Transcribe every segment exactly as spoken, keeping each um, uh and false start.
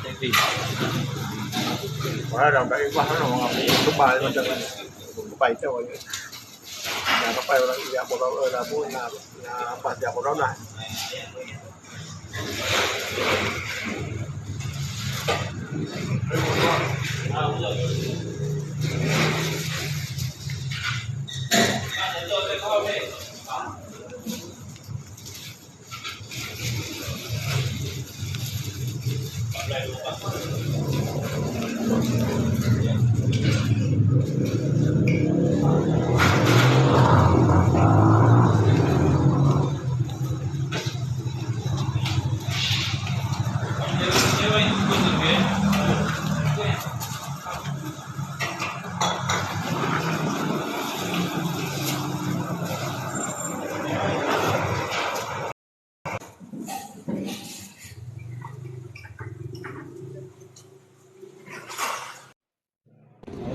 Jadi, wah, dah tak ubah lah, orang ambil kebal macam ni. Kebal tu. Dah sampai orang ingat bola, eh, dah pun, dah, dah lepas dia bola lah.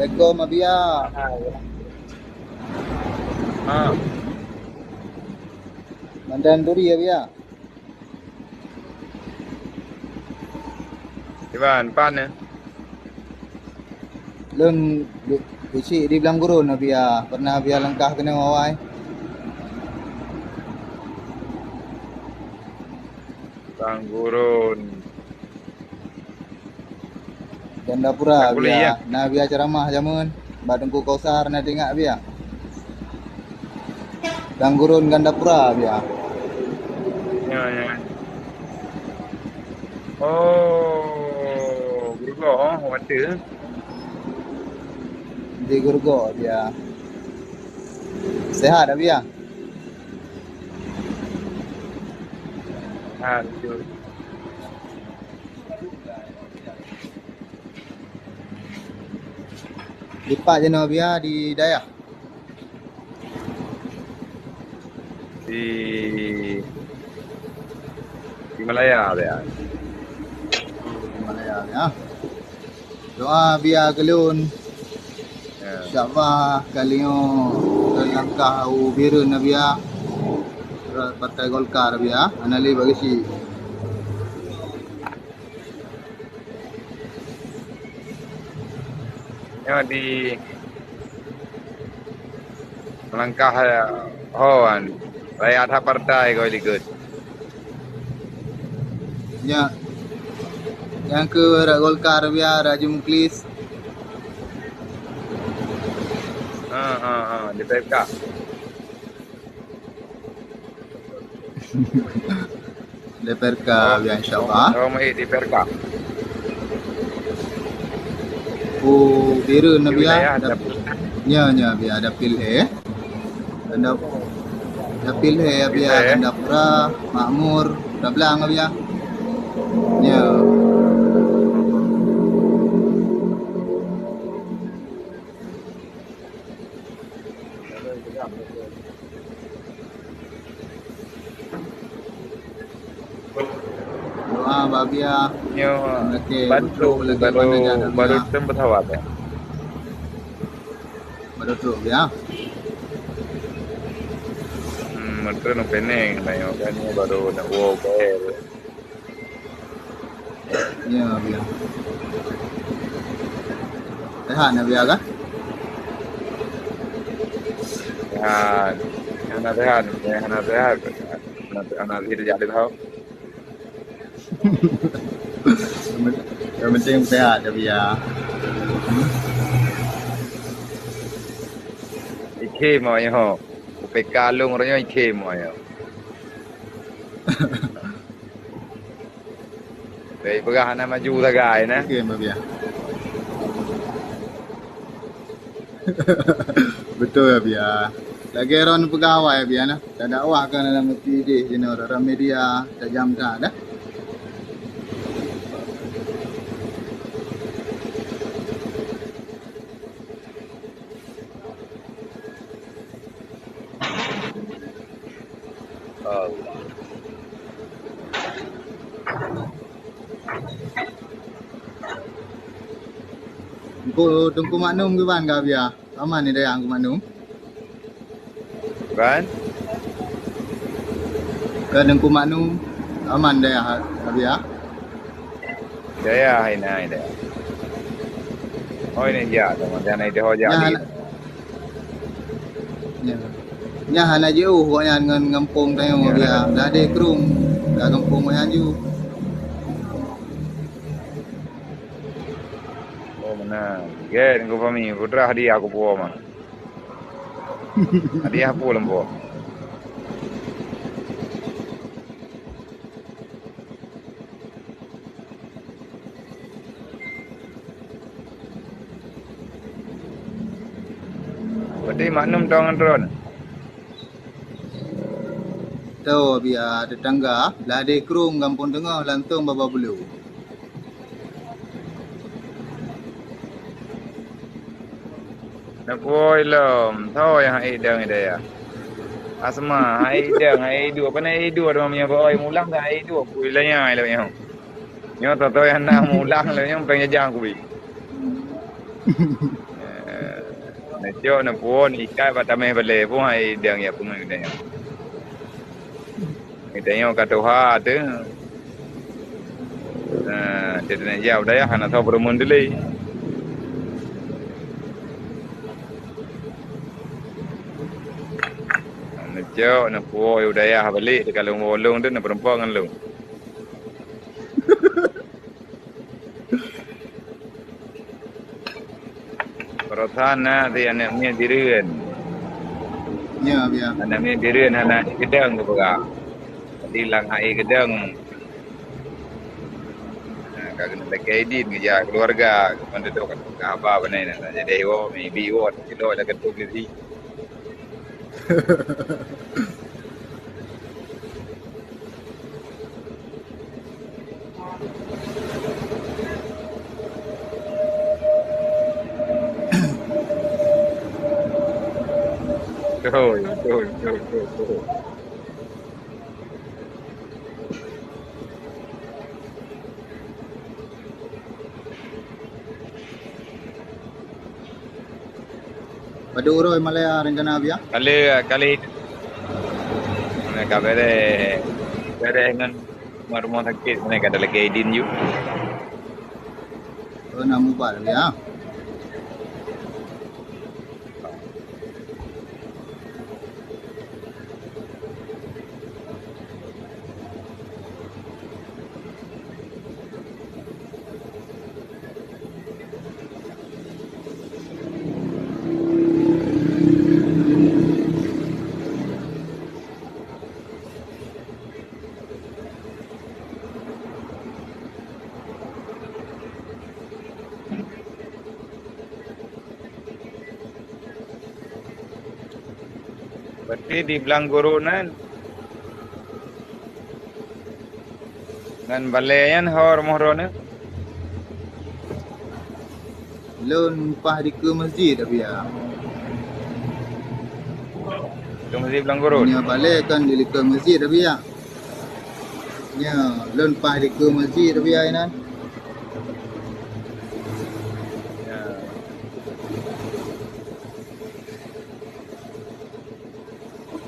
Assalamualaikum, Abia. Ha. Mandan Turi, Abia. Iban, pan ya? Lôn di, di, di Blang Gurun, Abia. Pernah Abia langkah keunoe awai? Blang Gurun. Gandapura, Blang Gurun, Abia. Ya. Na Abia ceramah jameun. Bak Teungku Kausar na teuingat, Abia. Blang Gurun Gandapura, Abia. Ya, ya. Oh, Gurugok, oh, Wate. Di Gurugok, Abia. Sehat, Abia? Sehat, betul. Dipat jinoe, Abia, di dayah? Di, di Malaya, Abia. Di Malaya, ya. Doa, Abia, keu lôn. Ya. Insya Allah, kali nyoe lôn langkah u Bireuen, Abia. Partai Golkar, Abia. Hana lé bak geuchik. Nyoe di meulangkah, eh, ho an, raya that partai keu likot. Nyoe, nyang keu rot Golkar, Abia, Raja Muklis. Ha, ha, ha, di P K. Di P R K, oh, ya, insya Allah. Oh, oh, di P R K. Oh, Bireuen, di Abia, wilayah dap-, dap-, nyoe, nyoe, Abia, dapil he. Gandap-, dapil he, Abia, bisa, ya? Gandapura, Makmur, Dablang, Abia. Nyoe. Doa bak Abia. Nyoe, oke, baru, betul, lagi baru, mana jalan baru Abia. Tem pesawat, ya? Baru trok, Abia. Hmm, menteri nak pening, tengok kan, ni baru nak walk air. Ya, Abia. Sehat, Abia, kan? Sehat. Hana sehat, hana sehat. Hana, hana sehat, jadi tahu. Yang penting sehat, Abia. Ikhe mo nyoe. Upeka lôn uroe nyoe ikhe mo nyoe. Baik, peugah hana maju sagai na. Oke, Abia. Betul, Abia. Lagèe droen peugah awai, Abia, na. Tadakwah keu dalam meuseujid jinoe, dalam media, tajam that, dah. Allah. Teungku, Teungku Maknum kiban ka, Abia? Aman di dayah Teungku Maknum? Kan? Ka Teungku Maknum? Aman dayah, Abiya? Dayah, hai nai dayah. Oh, ini jak, teman. Jangan itu ho jak. Nyan di hana, nyan. Nyan hana jiôh gobnyan ngon gampông tanyoe, Abiya. Ladé Krueng, ka gampông gobnyan ju. Oh, meunan. Gen, Teungku Fahmi, putra hadiah kupuwoe mah. Hadiah peue lom po? Berarti maknum tong ngon droen. Toh, Abiya, tetangga, Ladé Krueng, Gampông Teungoh, langsong Baba Bulu. Neupuwoe lom, soe nyang hana idong di dayah? Asma, hana idong, hana iduek. Pane iduek teuma meunyoe bak oi mulang, hana iduek, kui lanyai lom nyoe. Nyoe soe-soe nyang na mulang lom nyoe, péng jajang kui. Eh, neucok, neupuwoe, neuikat bak tameh balée, peue hana idong jak peungeuet di dayah. Geutanyoe ka tuha teuh. Nah, teuh neujak u dayah hana soe peurumoh dilée. Neucok, neupuwoe u dayah balek, teuka lôn woe lôn teuh, neupeureumpok ngon lôn. Peurasaan na si aneuk miet Bireuen. Ya, ya. Aneuk miet Bireuen hana keudong geupeugah. Jadi lam hai keudong, na ka keuneuk lakée idin geujak keuluwarga, meunan dudoe ka haba beuneue na. Jadi woe, mibi woe, sidroe lam keutueng lé si. Betul, betul, betul, betul, betul. Padum uroe malée rencana, Abiya? Kali, kali. Ka bèrèh, bèrèh ngon rumoh sakét, meunan ka talakée idin ju. Oh, na mubat, Abiya. Berarti di blang guru nan ngon balée nyan ho rumoh droeneuh? Lôn paih dikeue masjid, Abiya. Dikeue masjid blang guru? Nyoe balée kan di dikeue masjid, Abiya. Nyoe lôn paih dikeue masjid, Abiya, inan. Ya.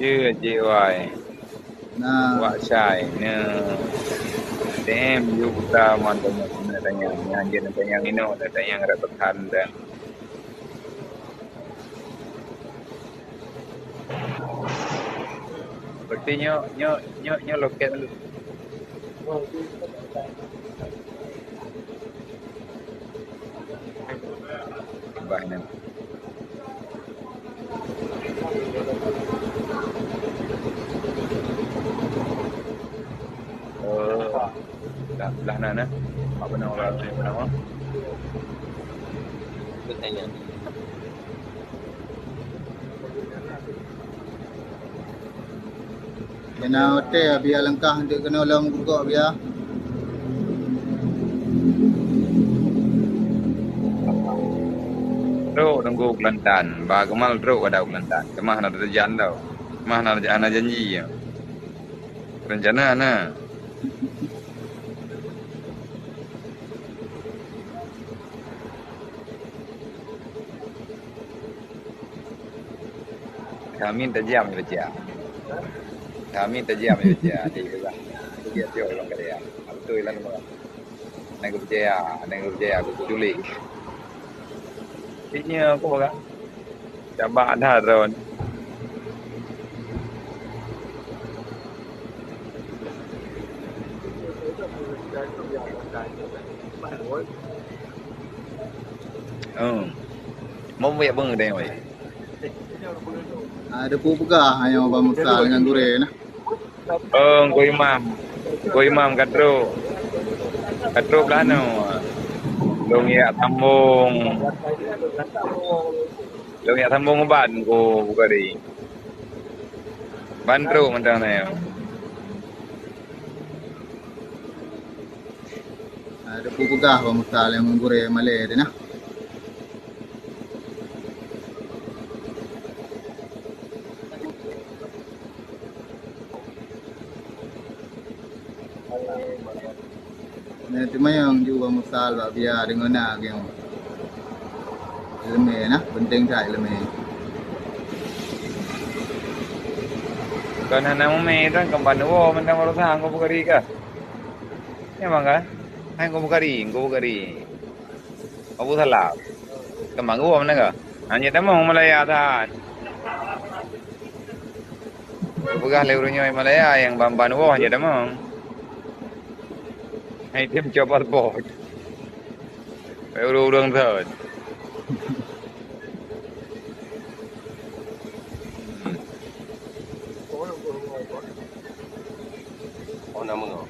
Jeuet, jeuet, wai. Nah. Wak Syai, neu. A T M, yue buta, man, tanyong, tanyong. Nyan jeuet tanyong inoe, tanyong rot peukan, dan. Berarti nyoe, nyoe, nyoe, nyoe loket lôn. Bah nyan. Oh, dah, dah na, na. Apa nama orang tu, apa nama? Bertanya. Keunoe watée Abiya langkah deuek keunoe lom geugoe, Abiya. Trok Teungku Kelantan, ba geumal trok pada Kelantan. Teuma hana teujan tau. Teuma hana, hana janji. Rencana na. Kami tajam kerja. Kami tajam ya, ya, di luar. Itu dia tiok orang kaya. Betul lah nama. Nang percaya, nang percaya aku peduli. Ini aku orang. Cabak dah drone. Oh. Mau buat apa dengan dia, weh? Ah, ada pun peugah hanya Abang Musa dengan gurèe nah. Oh, Teungku Imam. Teungku Imam ka trôk. Ka trôk blah nyoe. Lôn jak sambông. Lôn jak sambông ubat Teungku Bukhari. Ban trôk mantong nyoe. Ada pun peugah Abang Musa lé ngon gurèe malèe teuh nah. Nah, teuma nyang ju Abang Musa bak Bia deungon na geuh. Ileumèe nah, penting that ileumèe. Kon hana mumè kan, kon ban woe mantong baroesa Teungku Bukhari ka. Memang kan? Hai Teungku Bukhari, Teungku Bukhari. Abu Salam. Keumbang geuh meunan ka? Hana tamong Malaya that. Peugah lé ureueng nyoe Malaya nyang ban-ban woe hana tamong. Hai tem cop paspot. Hai ureueng-ureueng that. Oh, nama kau?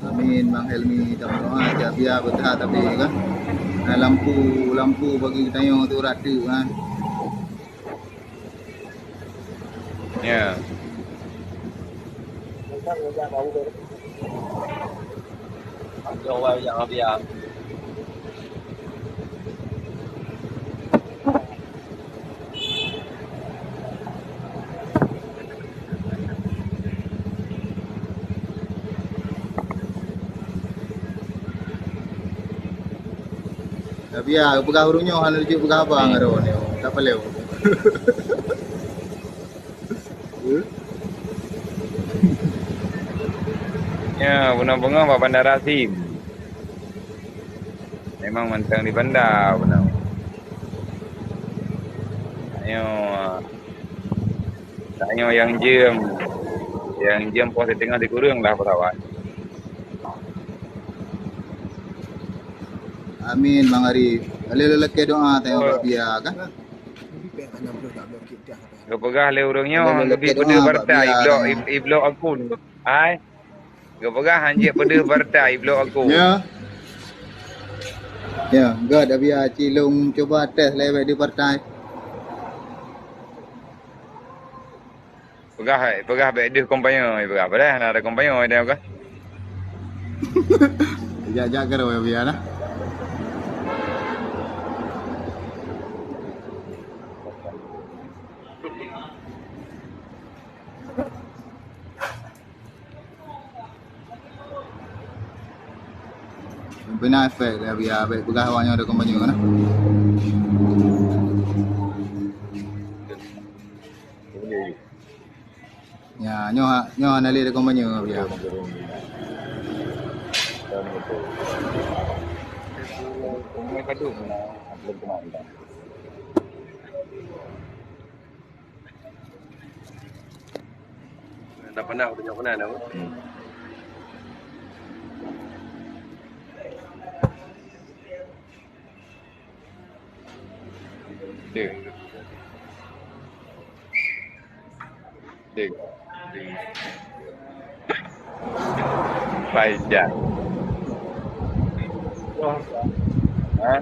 Amin, Bang Helmi, tameudoa jak Bia beuthat tapi kan. Nah, lampu, lampu bagi geutanyoe tu rata kan. Ya. Jauh wai jak Bia. Tapi ya, peugah ureueng nyoe hana jeuet peugah haba ngon droeneuh. Tak paleng. Ya, beungoh-beungoh bak bandara sim. Memang mantong di banda beunang. Ayo. Tanyoe nyang jeuem, nyang jeuem poh siteungoh di kureueng lah pesawat. Amin, Bang Arif. Ka lheueh lakèe doa tanyoe bak Bia kan? Geupeugah lé ureueng nyoe, ka lheueh lakèe doa bak Bia. Geupeugah han jeuet peudeuh partai, i blok akun. Hai. Geupeugah han jeuet peudeuh partai, i blok akun. Ya. Ya, göt Bia, ci lôn cuba tes lé bèk deuh partai. Peugah, peugah bèk deuh kompanyong, peugah. Padahai hana ada kompanyong, dia peugah. Jak-jak keudroe Bia nah. Pina efek dia Bia, bèk peugah awak nyoe ada kompanyong nah. Ya, nyoe, nyoe hana lé ada kompanyong Bia. Dah pernah, aku tengok pernah dah. Hmm. Ding. Ding. Ding. Faizan. Ha?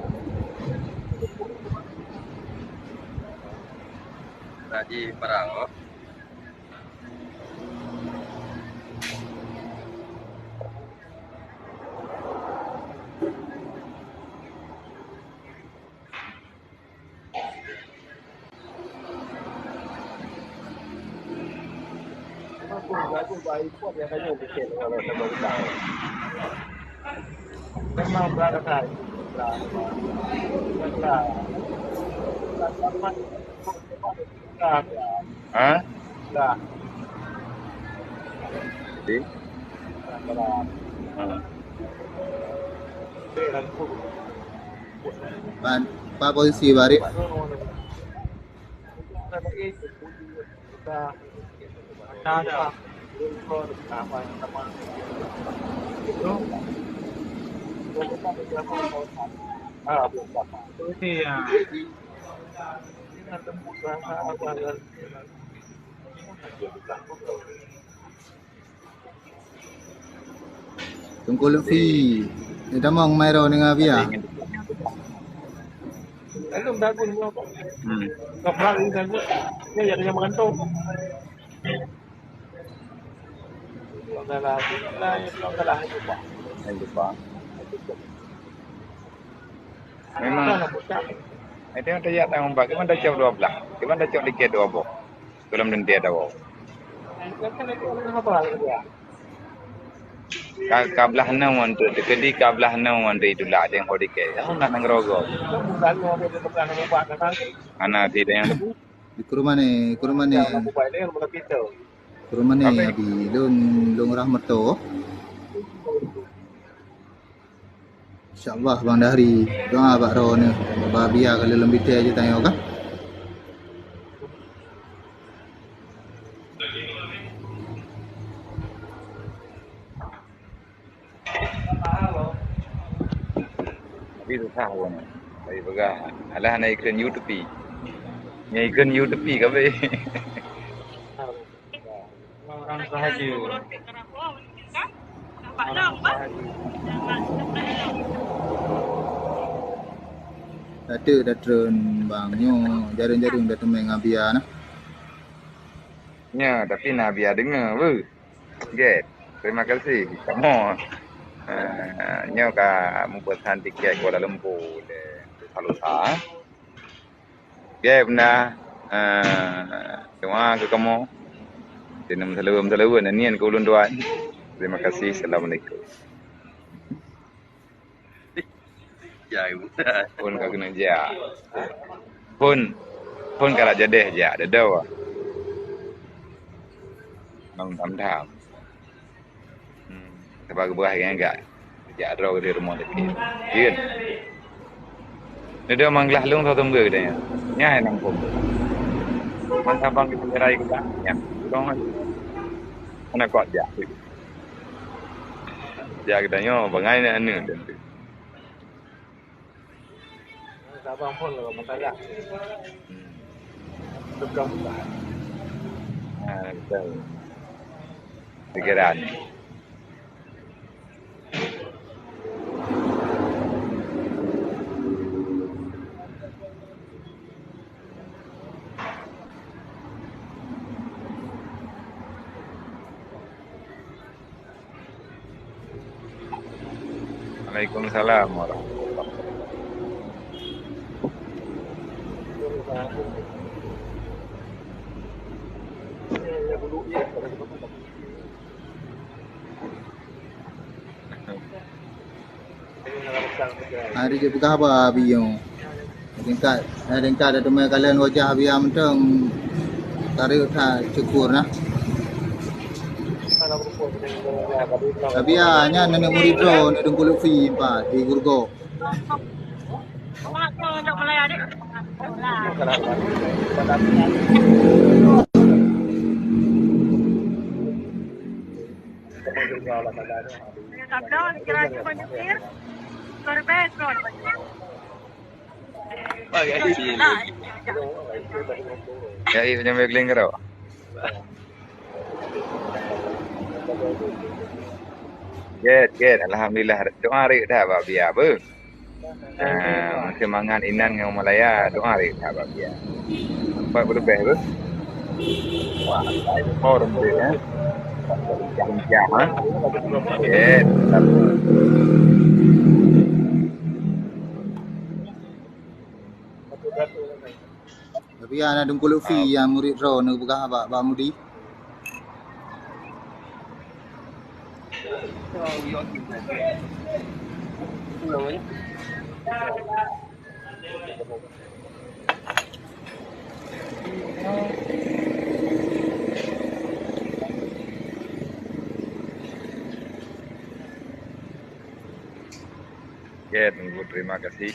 Nak ji parang, oh. Ha? Jadi? Ha. Pan, pa posisi barit. Teungku Lutfi, neutamong Mairo deungon Bia. Hmm. Memang. Itu yang tajak tang ubat, kiban tacok dua blah, kiban tacok tiket dua boh. Sebelum nanti ada wow. Ka, ka blah enam wan tu, teukeudi ka blah enam wan tu itulak deng ho tiket. Yang nak nang rogo. Ana ti deng. Di Kurmane, Kurmane. Kurmane, Abi, lôn, lôn rahmat tu. Insya Allah Bang Dahri doa bak droeneuh, bak Bia ka lôn lôn bitée jeuet tanyoe kah. Tapi susah pun. Tapi peugah, alah na ikheun U tepi. Nya ikheun U tepi ka beh. Orang sahaja. Orang sahaja. Datuk dah treun bang nyoe, jareueng-jareueng dah teumé ngon Bia nah. Nya, tapi na Bia deungoe beuh. Get. Terima kasih kamoe. Ah, nyoe ka meupesan tiket Kuala Lumpur lé Lusa-Lusa. Oke, benda, eh, doa keu kamoe. Sinoe meusaleuem-saleuem, nyan keu ulôn tuan. Terima kasih. Assalamualaikum. Phon ka keuneuk jak. Phon, phon ka rab jadeh jak, deudeu. Ngon tham-tham. Hmm, sabab geubeurah nyan gak. Jak droe di rumoh teuke. Jeuet. Neudong manglah lôn soe sumber geutanyoe. Nyan nyang phon. Man sabang kita gerai kita. Nyan. Tolong aja. Mana kok jak? Jak geutanyoe bangai na aneuk dan tu. Sabang phon lah masalah. Hmm. Tukang buka. Ha, betul. Pikiran. Waalaikumsalam warahmatullahi wabarakatuh. Hari jeuet peugah haba Abi nyoe. Tingkat, eh, tingkat dah teumé kalon wajah Abi mantong. Tarek that syukur nah. Abi nyan aneuk murit droe, aneuk Teungku Lutfi empat di Gurgok. Ya, iya, nyampe keling kero. Get, get. Alhamdulillah. Doa rek dah bak Bia beuh. Ah, meusemangat inan ngon Malaya, doa rek that bak Bia. Empat puluh lebih tu. Wah, forum tu ya. Jam-jam, ha? Yes, satu. Tapi ya, na Teungku Lutfi yang murid droe neupeugah bak, bak Mudi. Oke, tunggu, terima kasih.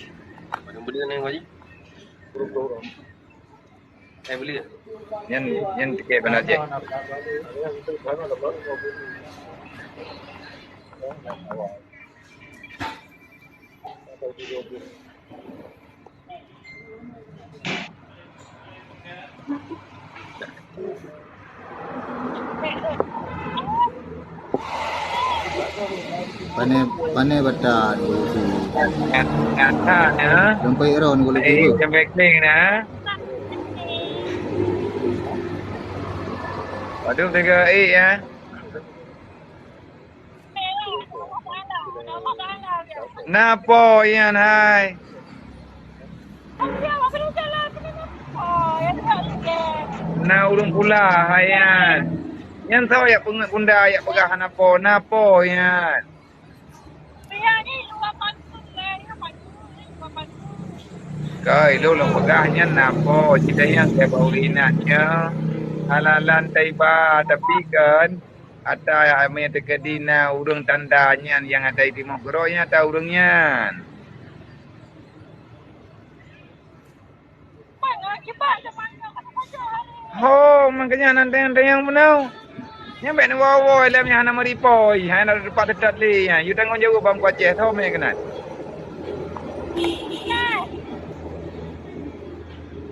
Mana beli ni, Pak Haji? Eh, beli ya? Nyan, nyan tiket bandar jek. Pane, pane bata di sini. Nyata, ya. Sampai ron kalau Eh, tiba. Sampai kling, ya. Waduh, tiga, eh, ya. Na po nyan hai? Na ureueng pula hai nyan. Nyan soe yak peungeut bunda yak peugah na po, na po nyan. Kai lôn lôn peugah nyan na po, cit nyang saya bak ureueng inat nyoe. Halalan taiba, tapi kan Ata meunyoe teukeudi na ureueng tanda nyan nyang ata jitimoh keudroe nyan ata ureueng nyan. Ho, makanya nan tayang-tayang bunoe. Nyan bèk neuwoe-woe lom nyang hana meuripoi, hana teupah teutot lé nyan. Yue tanggong jaweueb bang kuaceh, tho mé keunan.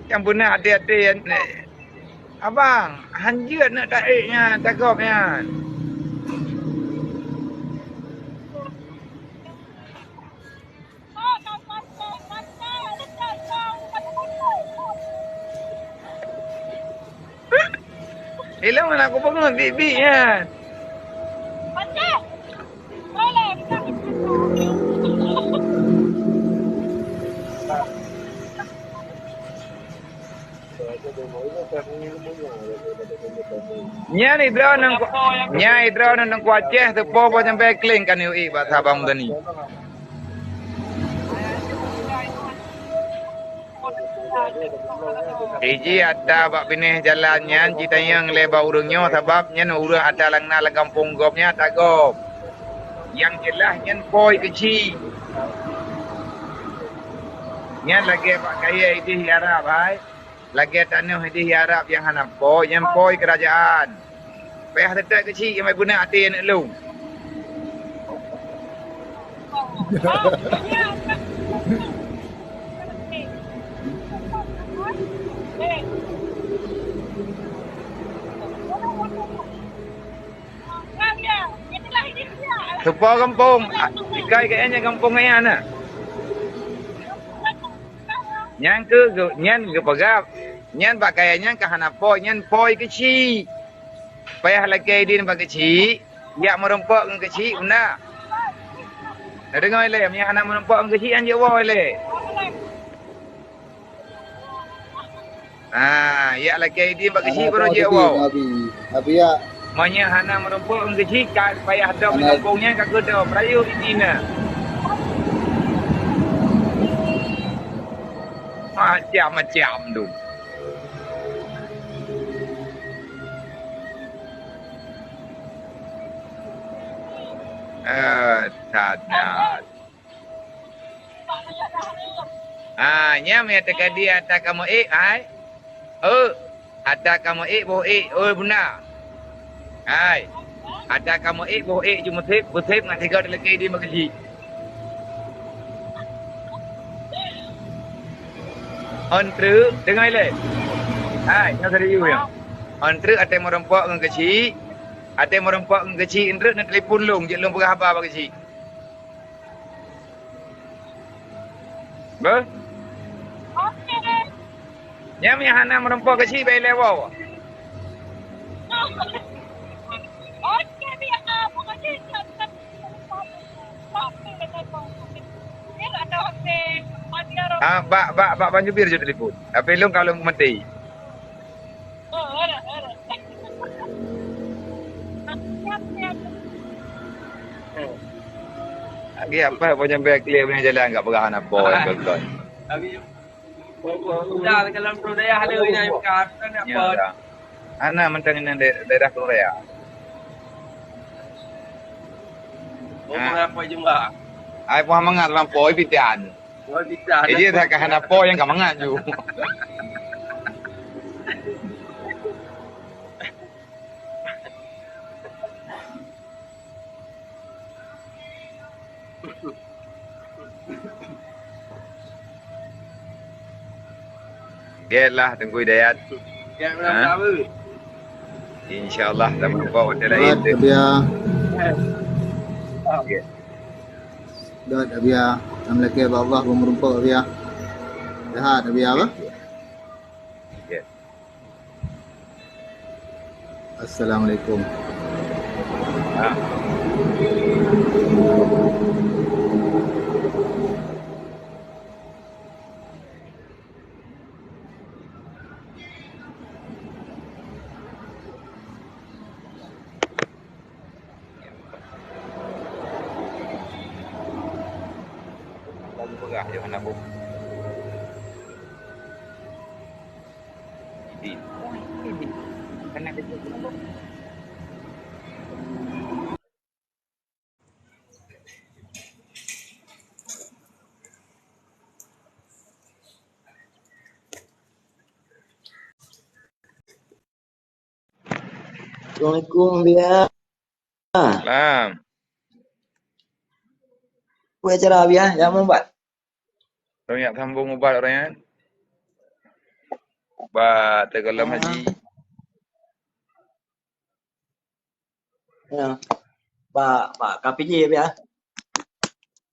Nyang beuna até-até, eh, Abang, hanjeuet neuk taék nyan, tagob nyan. Ilong aneuk kupeungeut bit-bit nyan. Nyan idroe nang ku-, nyan idroe nang kuaceh teupo po sampai kling kan yue bak Sabang tadi. Iji ata bak binéh jalan nyan jitanyong lé bak ureueng nyoe sabab nyan ureueng ata lam na lam gampông gob nyan ata gob. Nyang jeulaih nyan poi keuchik. Nyan lagèe bak kayèe idéh di Arab hai. Lagèe tanoh idéh di Arab nyang hana poi, nyan poi keurajeuen. Payah teutet keuchik nyang beuna até aneuk lôn. Teupo gampông, ikai keu nyan gampông nyan na. Nyan keuh geu-, nyan geupeugah, nyan bak kayèe nyan ka hana poi, nyan poi keuchik. Payah lakèe idin bak keuchik, jak meurumpok ngon keuchik, beuna. Neudeungö ilèe, meunyo hana meurumpok ngon keuchik, nyan jeuet woe ilèe. Ah, yak lakèe idin bak keuchik baru jeuet woe. Abi, abi yak. Meunyo hana meurumpok ngon keuchik, ka payah dom di gampông nyan ka keudom, rayeuk idin na. Macam-macam tu. Eh, sadat. Ah, nyan meunyo teukeudi ata kamoe ék, hai. Oh, ata kamoe ék, boh ék, oh, beuna. Hai. Ata kamoe ék, boh ék, ju meusép, meusép ngon tiga teuleuki di meukeujih. Ôn treuk, deungoe lé. Hai, nyoe serius nyoe. Ôn treuk até meurumpok ngon keuchik, até meurumpok ngon keuchik, ôn treuk neutelepon lôn, jeuet lôn peugah haba bak keuchik. Beuh? Oke. Nyan meunyo hana meurumpok keuchik, bèk ilèe woe. Oke, biar aku keuchik. Ah, bak, bak, bak Bang Jubir je telepon. Tapi lôn kalau mati. Lagi apa pun sampai clear punya jalan kat peugah anak boy, tuan-tuan. Udah, kalau Pulo Daya hana, ina buka, bukan apa. Ya, dah. Hana mantong ina dae-, daerah Pulo Daya. Oh, ha. Apa juga? Ai, puah mangat lam poi pitan. Poi pitan. Eh, dia tak hana poi nyang ka mangat ju. Gét lah Teungku Hidayat. Gét lah. Ha? Insya Allah, kita berjumpa waktu lain. Gét, Abia. Gét. Gét, Abia. Assalamualaikum, ya Allah, berjumpa, Abia. Sehat, Abia, apa? Gét. Assalamualaikum. Ah. Lam peugah Yohana boh. Idin. Idin. Kana keucil. Assalamualaikum, Bia. Salam. Peue acara, Bia? Nyang mubat? Ureueng nyang sambong ubat ureueng nyan. Ubat teugohlom haji. Ya. Bak, bak K P J, Bia?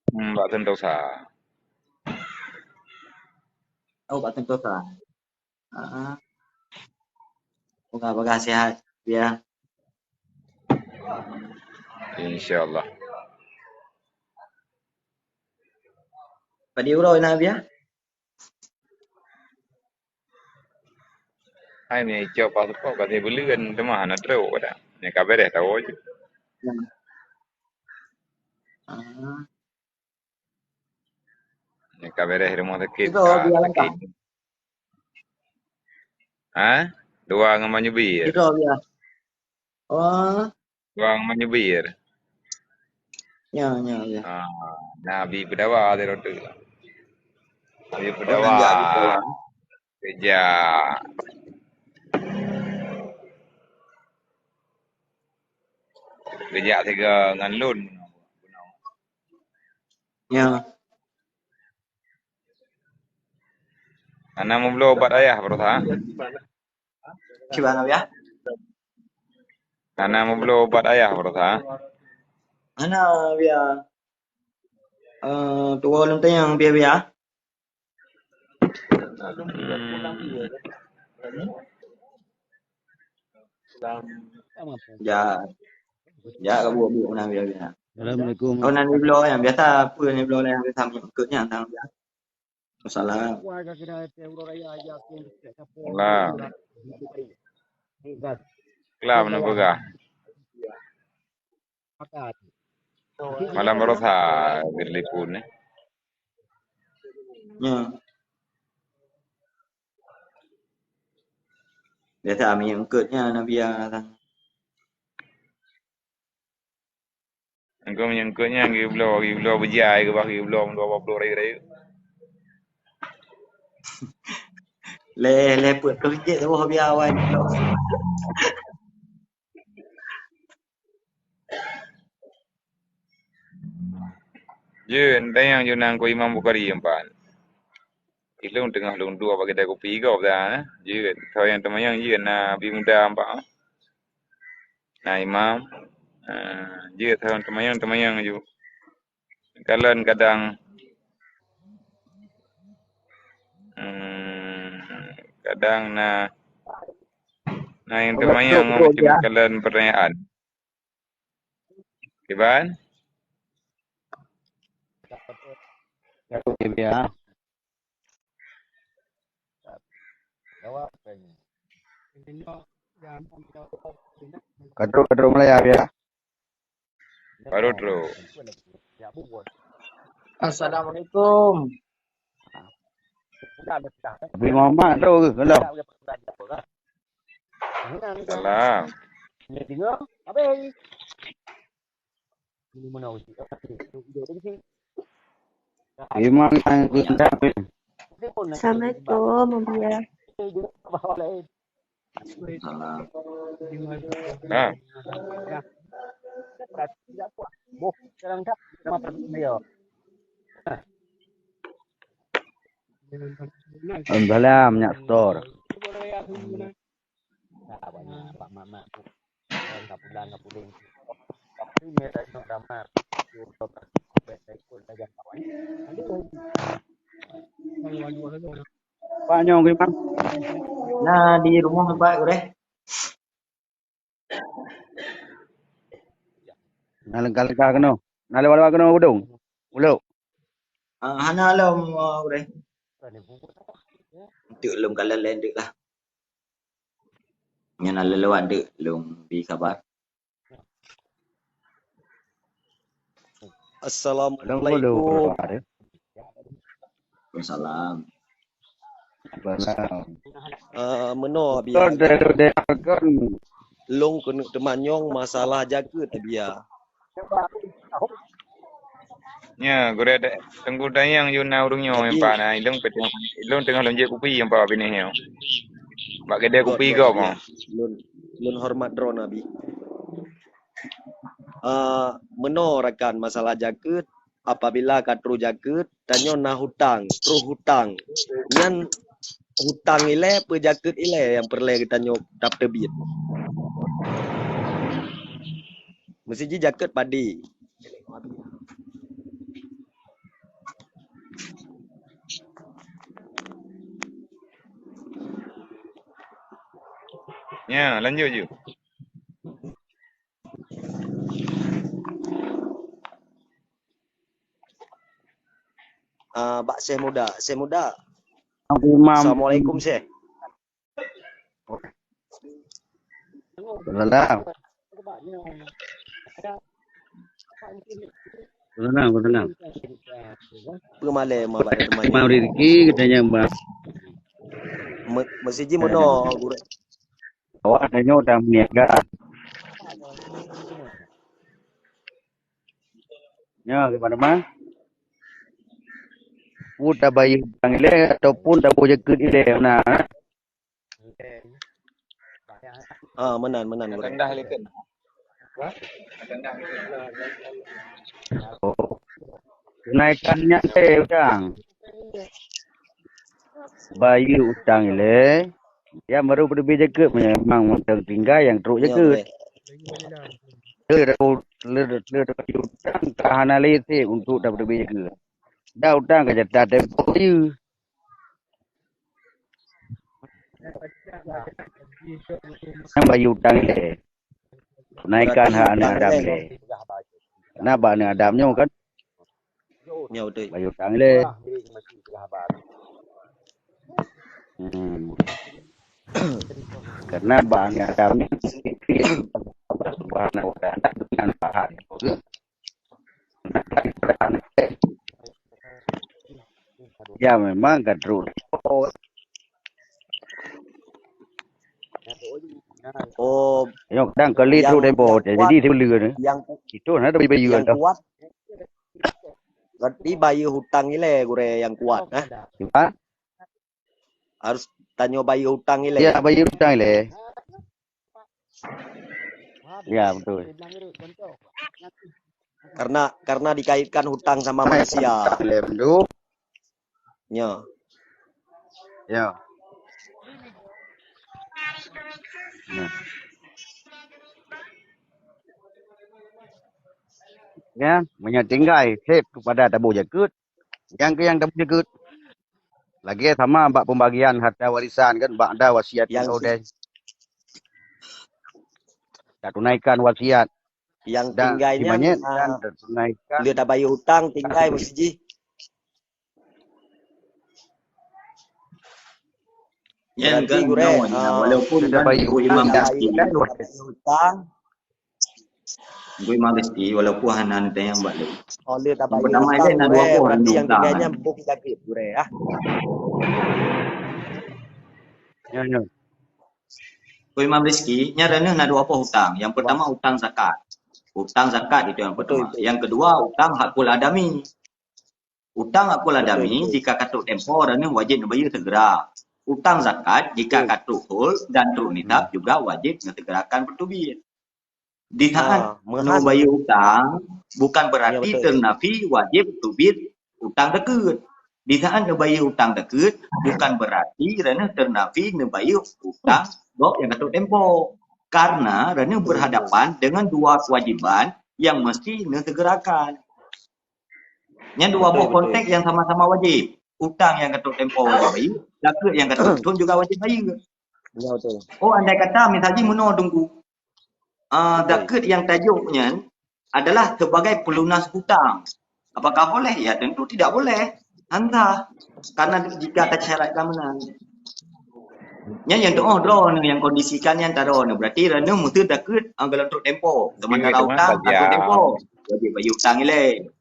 Hmm, bak Sentosa. Oh, bak Sentosa. Ah. Moga-moga sehat, Bia. Insya Allah. Padum uroe na, Bia? Hai, meuicok paspor ka sibeuleuen teuma hana trok dah. Nyan ka beres tawoe jih. Ya. Ah. Nyan ka beres rumoh sakit, ka sakit. Ha? Dua ngon manyubir. Itu, Bia. Oh. Wang menyubir. Ya, ya, ya. Ah, Nabi peudawa di roti. Nabi peudawa. Kerja. Kerja tiga ngan lun. Ya. Hana meubloe ubat ayah baroesa? Kiban, Bia? Hana meubloe ubat ayah baroesa? Hana, Bia. Eh, tuwoe lôn tanyong, Bia, Bia. Hmm. Ya. Ya, ka buet-buet meunan, Bia, Bia. Assalamualaikum. Oh, nan bloe nyang biasa, peue nan bloe nyang biasa, meunyoe keu nyang tang, Bia. Wassalam. Salam. Salam na peugah. Malam baroesa geuteulepon, eh. Nyo. Biasa ami eungkot nyan Nabi ya sang. Engkau meunyoe eungkot nyan geubloe, geubloe beujai, geubah geubloe dua ploh rayeuk-rayeuk. Lé, lé peuet ploh jeuet saboh biaya awai bloe. Jeuet, tanyong jeuet nang keu Imam Bukhari empat. Ilôn teungoh lôn duek bak keude kupi gob dah, eh. Jeuet, soe nyang teumanyong jeuet na bi muda empat. Na imam, eh, jeuet saban teumanyong, teumanyong aju. Kalon kadang, hmm, kadang na, na nyang teumanyong ngon macam kalon pertanyaan. Kiban? Ya. Ka trok, ka trok Malaya, ya. Baru trok. Assalamualaikum. Tapi Muhammad tu ke kalau? Salam. Memang yang kita. Assalamualaikum, Abia. Salam. Ha. Alhamdulillah, minyak setor. Pak nyong gimana? Nah, di rumah Pak Gureh. Nah, lengkah-lengkah keunoe. Nah, lewat-lewat keunoe udong. Ulok. Ah, hana lom, ah, Gureh. Enteuk lom kalon laén deuk lah. Nyan na lewat deuk lom bi kabar. Assalamualaikum. Waalaikumsalam. Salam. Ah, meunoe Abi. Kon dari, dari kon. Long keuneuk teumanyong masalah jakeuet Abia. Nya, gurée dek Teungku Dayang yue na ureuëng nyoe. Jadi, meupat na ilong peteng, ilong teungoh lom jép kupi meupat binéh nyoe. Bak keudè kupi gob. Lôn, lôn horeumat droe Abi. Ah, meunoe rakan, masalah jakeuet, apabila ka troh jakeuet, tanyoe na hutang, troh hutang. Nyan hutang ilée, peujakeuet ilée nyang peureulée geutanyoe dap teubiet. Meusiji jakeuet padé. Ya, lanjut ju. Ah, bak Syekh Muda. Syekh Muda. Assalamualaikum, Syekh. Salam. Salam, salam. Peumalée ma bak teumanyong. Mau rezeki katanya, Bang. Me-, meusiji meunoe, Gurée. Awak tanyoe dan meniaga. Ya, gimana, Bang? Pun tabayeue hutang ilée ataupun taboh jakeuet ilée, nah. Ah, meunan, meunan, Gurée. Rendah likot. Oh. Kenaikan nyan teh, Bang. Bayeue utang ilée, ya baru beuteubiet jakeuet, memang mantong tinggai nyang trok jakeuet. Lé, lé, lé bayeue utang ka hana lé sép untuk tabeuteubiet jakeuet. Dan utang ka jata tempo bayeue. Nyang bayeue utang ilée. Tunaikan hak aneuk Adam ilée. Karena bak aneuk Adam nyoe kan. Nyoe beutôi. Bayeue utang ilée. Hmm. Karena bak aneuk Adam nyoe Allah Subhanahu wa Taala bri manfaat. Ya, memang ka trok. Oh, nyang kadang kali trok deh, boh. Jadi, dia beli ni. Itu, nah, tapi bayu yang kuat. Berarti bayu hutang ilée, Gurée, yang kuat, nah. Cuman? Harus tanyoe bayeue utang ilée. Ya, bayeue utang ilée. Ya, betul. Karena, karena dikaitkan hutang sama manusia. Ilée, betul. Ya. Ya. Ya. Ya, meunyoe tinggai sép kepada taboh jakeuet, nyang keu nyang taboh jakeuet. Lagée sama bak pembagian harta warisan kan, ba'da wasiat yang odeh. Tatunaikan wasiat. Yang tinggai nyan, ah, dan tatunaikan. Lé tabayeue utang tinggai meusiji. Nyan berarti kan Gurée, nyoe, ah, walaupun kan bayeue imam tinggai, tabayeue utang. Gui Imam Rizki, walaupun hana neutanyong bak lé. Oh, lé tabayé utang, gurée, berarti nyang tinggai nyan boh sakét, gurée, ah. Ya, ya. Gui Imam Rizki, nyan droeneuh na dua boh utang. Yang pertama utang zakat. Utang zakat itu yang pertama. Betul, betul. Yang kedua utang hakul adami. Utang hakul adami jika ka trok tempo droeneuh wajéb neubayeue segera. Utang zakat jika ka trok hol dan trok nisab juga wajéb neusegerakan peuteubiet. Di saat neubayeue utang bukan berarti teunafi wajéb teubiet utang zakeuet. Di saat neubayeue utang zakeuet bukan berarti droeneuh teunafi neubayeue utang gob nyang ka trok tempo. Karena droeneuh berhadapan dengan dua kewajiban yang mesti neusegerakan. Nyan dua boh konteks yang sama-sama wajéb. Utang nyang ka trok tempo wajéb bayeue, zakeuet nyang ka trok thon juga wajéb bayeue. Ya, betul. Oh, andai kata misal jih meunoe Teungku, ah, zakeuet nyang tajok nyan adalah sebagai pelunas hutang. Apakah boleh? Ya, tentu tidak boleh. Hana. Karena jika tasyaratkan meunan. Nyan nyang tuoh droeneuh nyang kondisikan nyan ta droeneuh. Berarti droeneuh meuteue zakeuet, ah, golom trok tempo. Sementara utang ka trok tempo. Wajéb bayeue utang ilée.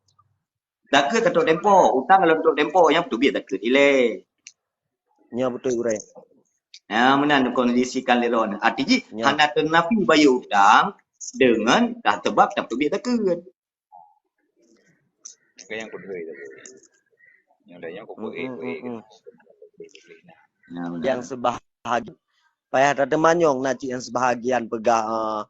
Zakeuet ka trok tempo, utang golom trok tempo, nyang peuteubiet zakeuet ilée. Nyoe beutôi, gurée. Ya, meunan kondisikan lé droeneuh. Arti jih hana teunafi bayeue utang deungon ka sabab tapeuteubiet zakeuet. Ke nyang peudeuh tadi. Nyang laén nyang kupeue. Nyang seubahagian payah tateumanyong, na cit nyang seubahagian peugah, eh,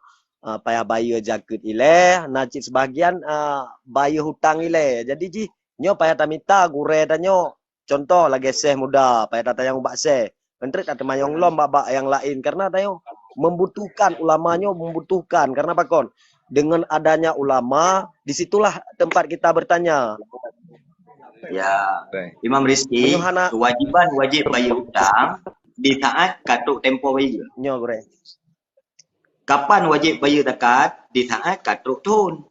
eh, payah bayeue zakeuet ilée, na cit seubahagian, eh, bayeue hutang ilée. Jadi jih nyoe payah tamita gurée tanyoe. Contoh lagée syekh muda, payah tatanyong ubak syekh. Enteuk tateumanyong lom bak-bak nyang laén karena tanyoe membutuhkan, ulama nyoe membutuhkan. Karena pakon? Dengan adanya ulama, di situlah tempat kita bertanya. Ya, Imam Rizki, kewajiban wajéb bayeue utang di saat ka trok tempo bayeue. Nyoe, gurée. Kapan wajéb bayeue zakat? Di saat ka trok thon.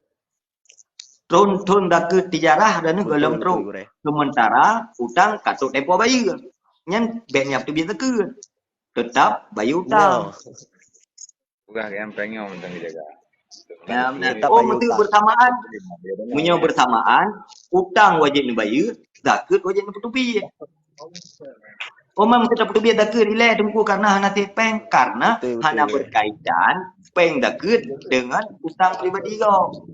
Thon-thon zakeuet tijarah droeneuh golom trok. Sementara utang ka trok tempo bayeue. Nyan bék nyan teubiet zakeuet. Tetap bayeue utang. Peugah nyang panyong mantong dijaga. Oh, meuteue bersamaan. Meunyoe bersamaan, utang wajéb neubayeue, zakeuet wajéb neupeuteubiet. Oh, meuteue tapeuteubiet zakeuet ilée Teungku karena hana trok péng, karena hana berkaitan péng zakeuet dengan utang pribadi gob.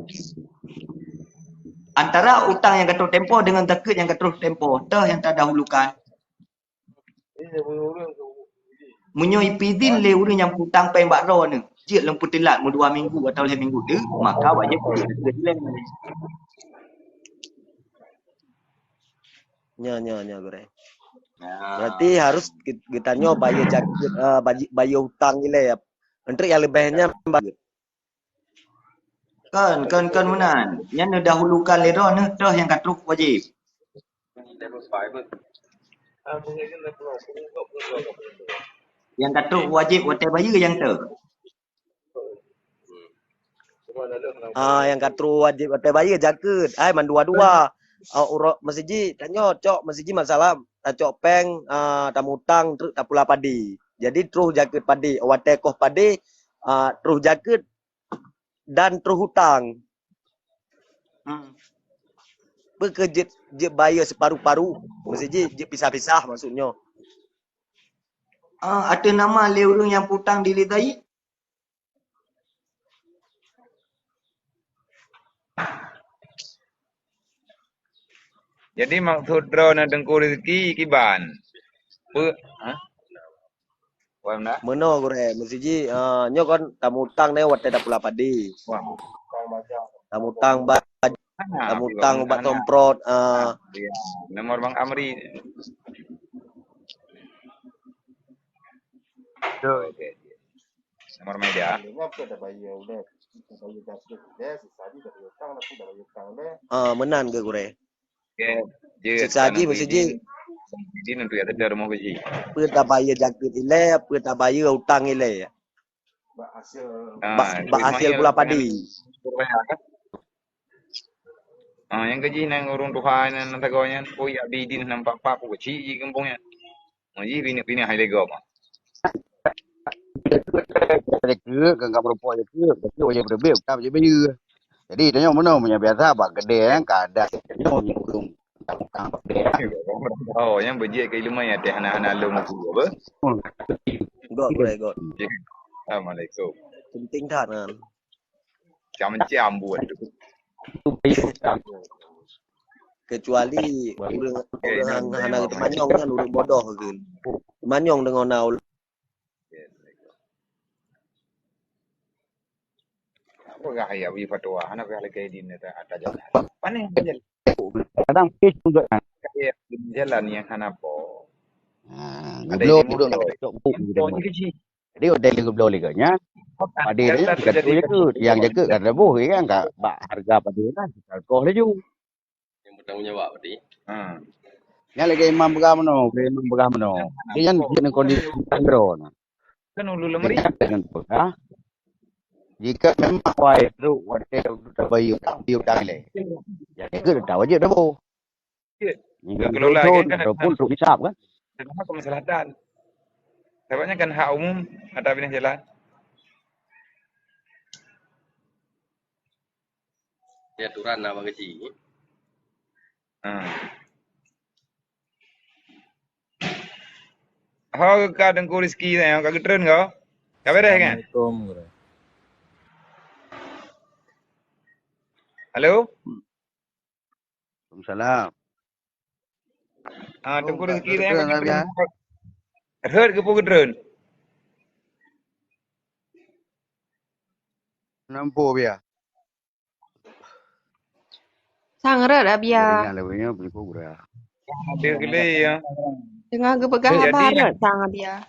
Antara utang nyang ka trok tempo dengan zakeuet nyang ka trok tempo, toh nyang tadahulukan. Meunyoe ipeuzin lé ureuëng nyang peutang péng bak droeneuh, jeuet lom peuteulat meudua minggu atawa lhée minggu teuk, maka wajéb peuteubiet zakeuet ilée. Nyoe, nyoe, nyoe, gurée. Berarti harus geutanyoe bayeue zakeuet, eh, bayeue utang ilée. Enteuk nyang leubeh nyan bayeue. Kon, kon, kon meunan. Nyan neudahulukan lé droeneuh toh nyang ka trok wajéb. Nyang ka trok wajéb watée bayeue nyang toh. Ah, nyang ka trok wajéb watée bayeue zakeuet. Ai mandua-dua. Ah, uroe meusijih tanyoe cok meusijih masalah tacok péng, ah, tamutang treuk tapula padi. Jadi troh zakeuet padi. Watée koh padi, ah, troh zakeuet dan troh hutang. Hmm. Peu keuh jeuet, jeuet bayeue siparuh-paruh. Meusijih jeuet pisah-pisah maksudnyoe. Ah, ateueh nama lé ureuëng nyang peutang di lé Zaid? Jadi maksud droeneuh Teungku Rizki kiban? Peu, ha? Paham dah? Meunoe gurée, meusijih, eh, nyoe kon tamutang nyoe watée tapula padi. Wah. Tamutang ba-, tamutang ubat tomprot, eh. Ya. Nomor Bang Amri. Betul. Oke. Nomor meja. Ah, meunan keuh gurée. Oke, jeuet. Siksa jih meusti jih. Jadi nanti ada rumoh gaji. Peue tabayeue zakeuet ilée, peue tabayeue utang ilée. Bak, bak hasil pula padi. Ah, nyang gaji nang ureuëng tuha nyan, nang sagoe nyan, oh ya bidin nampak pak kecil ji gampông nyan. Ngaji bini-bini hai lego mah. Jeuet kan ka meureumpok jeuet, tapi wajéb beuteubiet, bukan wajéb bayeue. Jadi tanyoe meunoe meunyoe biasa bak keudè kan ka ada tanyoe nyang ureueng utang bak keudè kan. Oh, nyang beujeuet keu ileumèe nyan teuh hana-hana lôn meukeue apa? Hmm. Got, got, got. Assalamualaikum. Penting that kan. Macam-macam buet tu. Kecuali ureueng, ureueng hana geuteumanyong nyan ureueng bodoh keuh. Teumanyong deungon na ulôn. Apa gah ya bagi fatwa? Hana payah lagèe di neta ata jalan. Pane jalan? Kadang pih juga. Kaya jalan yang hana po. Ha, ada goblok yang ureueng bodoh. Yang po ni kecil. Jadi, hotel goblok lagi nya. Padé nya tiga ratus je ke, yang je ke kan rebôh kan, ka bak harga padé lah, kita koh laju. Yang bertanggung jawab berarti. Ha. Nyan lagèe imam peugah meunoe, lagèe imam peugah meunoe. Dia nyan kondisi droe na. Kan ulu lemri. Dia nyan dengan peugah. Jika memang wai trok watèe tabayeue utang, bayeue utang lé. Jadi ke tak wajib rebôh. Kelola kan, kan ataupun untuk hisab kan. Tengah kemaslahatan. Sebabnya kan hak umum ata binèh jalan. Ya aturan na bagi. Ha. Ho ka Teungku Rizki tanya, ka geutreun ko? Ka beres kan? Assalamualaikum, Guru. Halo? Waalaikumsalam. Ah, Teungku Rizki tanya. Hot geupeu geutreun. Nampu biya. Sang rot Abia. Ingat lah punya pun kurang. Ada gele ya. Tengah geupeugah haba rot sang Abia.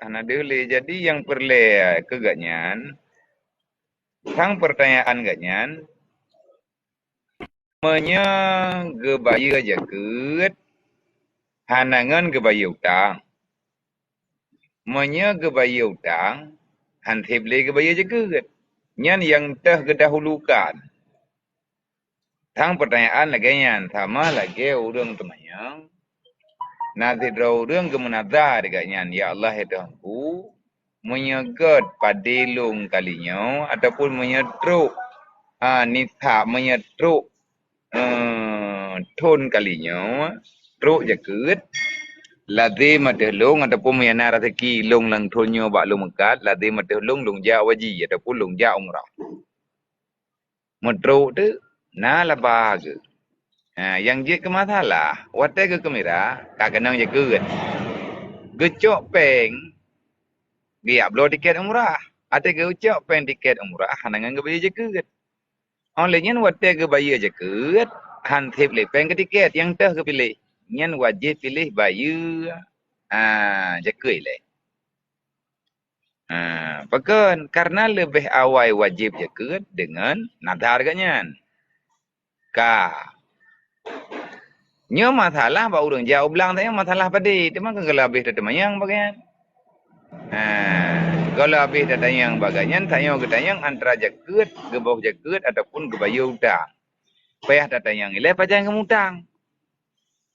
Hana deuh lé. Jadi nyang peureulèe keu gobnyan, sang pertanyaan gobnyan, meunyoe geubayeue jakeuet, hana ngon geubayeue utang. Meunyoe geubayeue utang, han sép lé geubayeue jakeuet. Nyan nyang teuh geudahulukan. Tang peutanyaan lagèe nyan, sama lagèe ureueng teumanyong. Na sidroe ureueng geumeunadhar gobnyan, "Ya Allah, ya Tuhanku, meunyoe göt padé lôn kali nyoe, ataupun meunyoe trok, ha, nisa, meunyoe trok, eh, thon kali nyoe, trok jakeuet, lazem ateueh lôn, ataupun meunyoe na raseuki lôn lam thon nyoe bak lôn meukat, lazem ateueh lôn, lôn jak haji, ataupun lôn jak umrah." Meutrok teuk na laba geuh. Ha, nyang jeuet keu masalah, watèe geuh keumira, ka keunong jakeuet. Geucok péng, geujak bloe tikét umrah. Watèe geucok péng tikét umrah, hana ngon geubayeue jakeuet. Óh lheueh nyan watèe geubayeue jakeuet, han sép lé péng keu tikét nyang teuh geupiléh. Nyan wajéb piléh bayeue, a, jakeuet ilèe. Ha, pakon? Karena leubeh awai wajéb jakeuet deungon nadhar gobnyan. Ka. Nyoe masalah bak ureueng jak u blang tanyoe masalah padé, teuma kon ka lheueh habéh tateumanyong bak gobnyan. Ha, ka lheueh habéh tatanyong bak gobnyan, tanyoe geutanyong antara jakeuet, geuboh jakeuet ataupun geubayeue utang. Payah tatanyong ilèe pajan geumutang.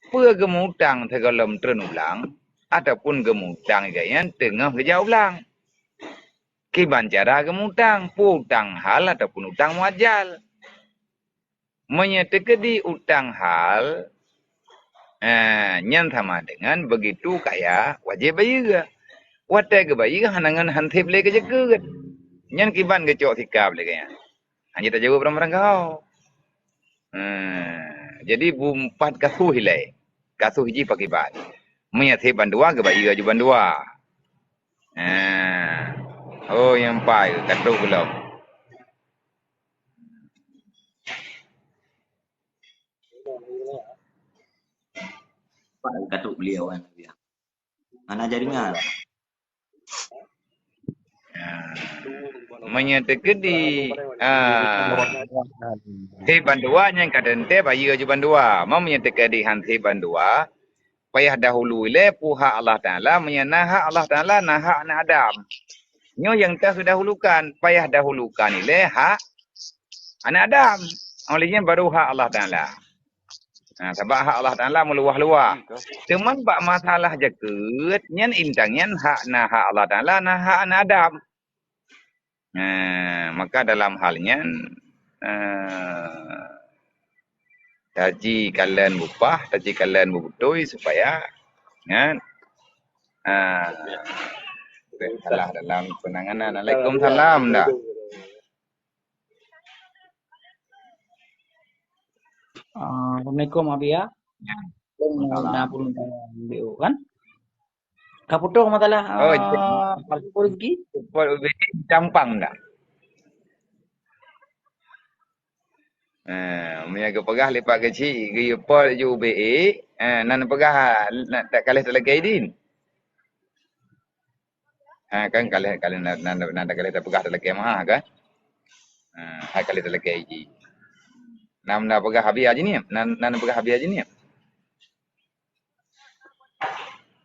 Peue geumutang sigohlom treun u blang, ataupun geumutang gobnyan teungoh geujak u blang? Kiban cara geumutang, peue utang hal ataupun utang muajjal? Meunyoe teukeudi utang hal, eh, nyan sama deungon begitu kaya wajéb bayeue. Watèe geubayeue hana ngon han sép lé keu jakeuet. Nyan kiban geucok sikap lé gobnyan. Hana tajaweueb barang-barang kau. Hmm, jadi bumpat kasoh ilèe. Kasoh jih pakriban. Meunyoe sép bandua geubayeue aju bandua. Hmm. Oh, nyang pai ka trok gohlom. Pai ka trok beliau kan. Hana jaringan. Ah, meunyoe teukeudi, ah, sép bandua nyan ka teuntèe bayeue aju bandua. Meunyoe teukeudi han sép bandua, payah dahulu ilèe peue hak Allah Taala, meunyoe na hak Allah Taala, na hak aneuk Adam. Nyoe nyang teuh geudahulukan, payah dahulukan ilèe hak aneuk Adam. Óh lheueh nyan baru hak Allah Taala. Ha, sabab hak Allah Taala meuluwah-luwah. Teuma bak masalah jakeuet, nyan intan nyan hak na hak Allah Taala, na hak na Adam. Ha, maka dalam hal nyan, eh, taji kalon bupah, taji kalon beubeutôi supaya nyan, eh, salah dalam penanganan. Alaikum salam dah. Ah, Assalamualaikum, Abi, ya. Ya. Belum, waalaikumsalam. Dah belum, dah belum, kan? Ka putôh masalah, Oh, iya. Ah, Pak Rezeki? Pot ubé campang dah. Eh, meunyo geupeugah lé Pak Keuchik, geuyue pot ju ubé, eh, nan peugah, nak tak kaléh talakée idin. Ha, kan kaléh, kaléh na, na, na, na kaléh tapeugah talakée meu'ah kan? Ha, hai kaléh talakée ji. Nam na peugah Abi Haji Niep, nan, nan peugah Abi Haji Niep.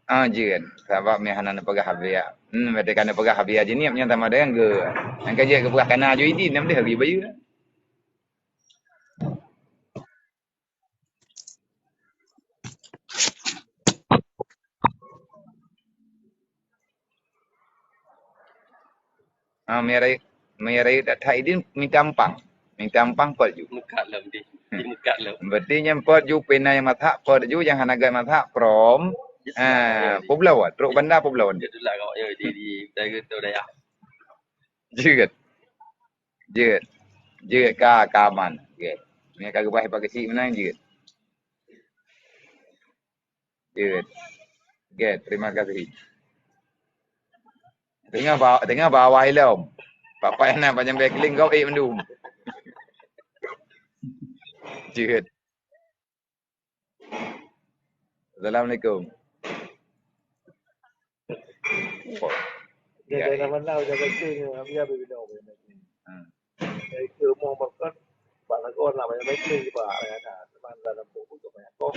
Ah, jeuet. Sabab meuhana neupeugah Abi, hmm, berarti kan neupeugah Abi Haji Niep nyan sama dengan ge. Nyang ka jeuet geupeugah kana ju idin, nam deh Abi bayeue. Ah, meunyo rayeuk, meunyo rayeuk that-that idin mita ampang. Mita ampang pot ju. Meukat lom di. Di meukat lom. Berarti nyan pot ju pih na nyang masak, pot ju nyang hana gét masak from, ah, Pulo Wan, trok banda Pulo Wan. Jadullah kau, yo, di, di, di, di dayah. Jeuet. Jeuet. Jeuet ka, ka aman. Jeuet. Meunyo ka geupeugah Pak Keuchik meunan, jeuet. Jeuet. Oke, terima kasih. Teungoh ba-, teungoh bak awai lom. Pak-pak nyang na panyang bèe keulieng gob ék mandum. Jeuet. Assalamualaikum. Oh. Dia ya, daerah ya. Mana, udah baca ni, Abi, Abi bilang apa yang baca. Hmm. Dari ke rumah makan, Pak Lagon lah banyak baca je, Pak. Ayah dah, teman dalam buku tu banyak kong.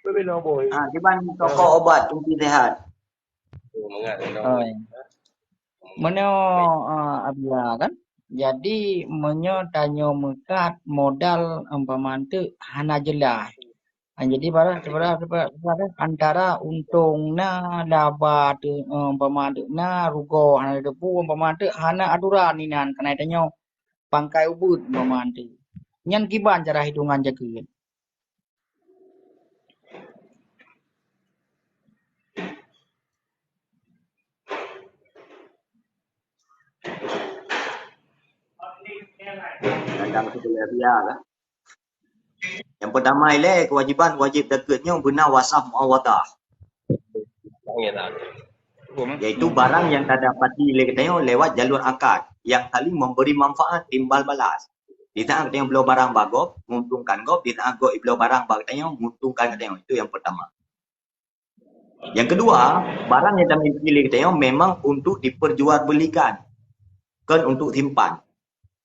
Tapi bilang boy. Ah, di mana toko obat, kunci sehat? Oh, mangat, mangat. Oh, ya. Meunyoe, ah, Abia kan, jadi meunyoe tanyoe meukat modal umpama teuk hana jeulaih. Ah, jadi bara, bara, bara, bara antara untông na, laba teuk, eh, umpama teuk na, rugoe hana teupeu, umpama teuk hana aturan inan keunan tanyoe pangkai ubeuet umpama teuk. Nyan kiban cara hitungan jakeuet. Kadang sibeuleubia lah. Nyang peutama ilée keuwajéban wajéb zakeuet nyoe beuna wasah muawadah. Yaitu barang nyang tadapati lé geutanyoe lewat jalur akad nyang saling memberi manfaat timbal balas. Di saat geutanyoe bloe barang bak gob, menguntungkan gob, di saat gob ibloe barang bak geutanyoe, menguntungkan geutanyoe. Itu yang pertama. Yang kedua, barang nyang tamiliki lé geutanyoe memang untuk diperjualbelikan, kon untuk simpan.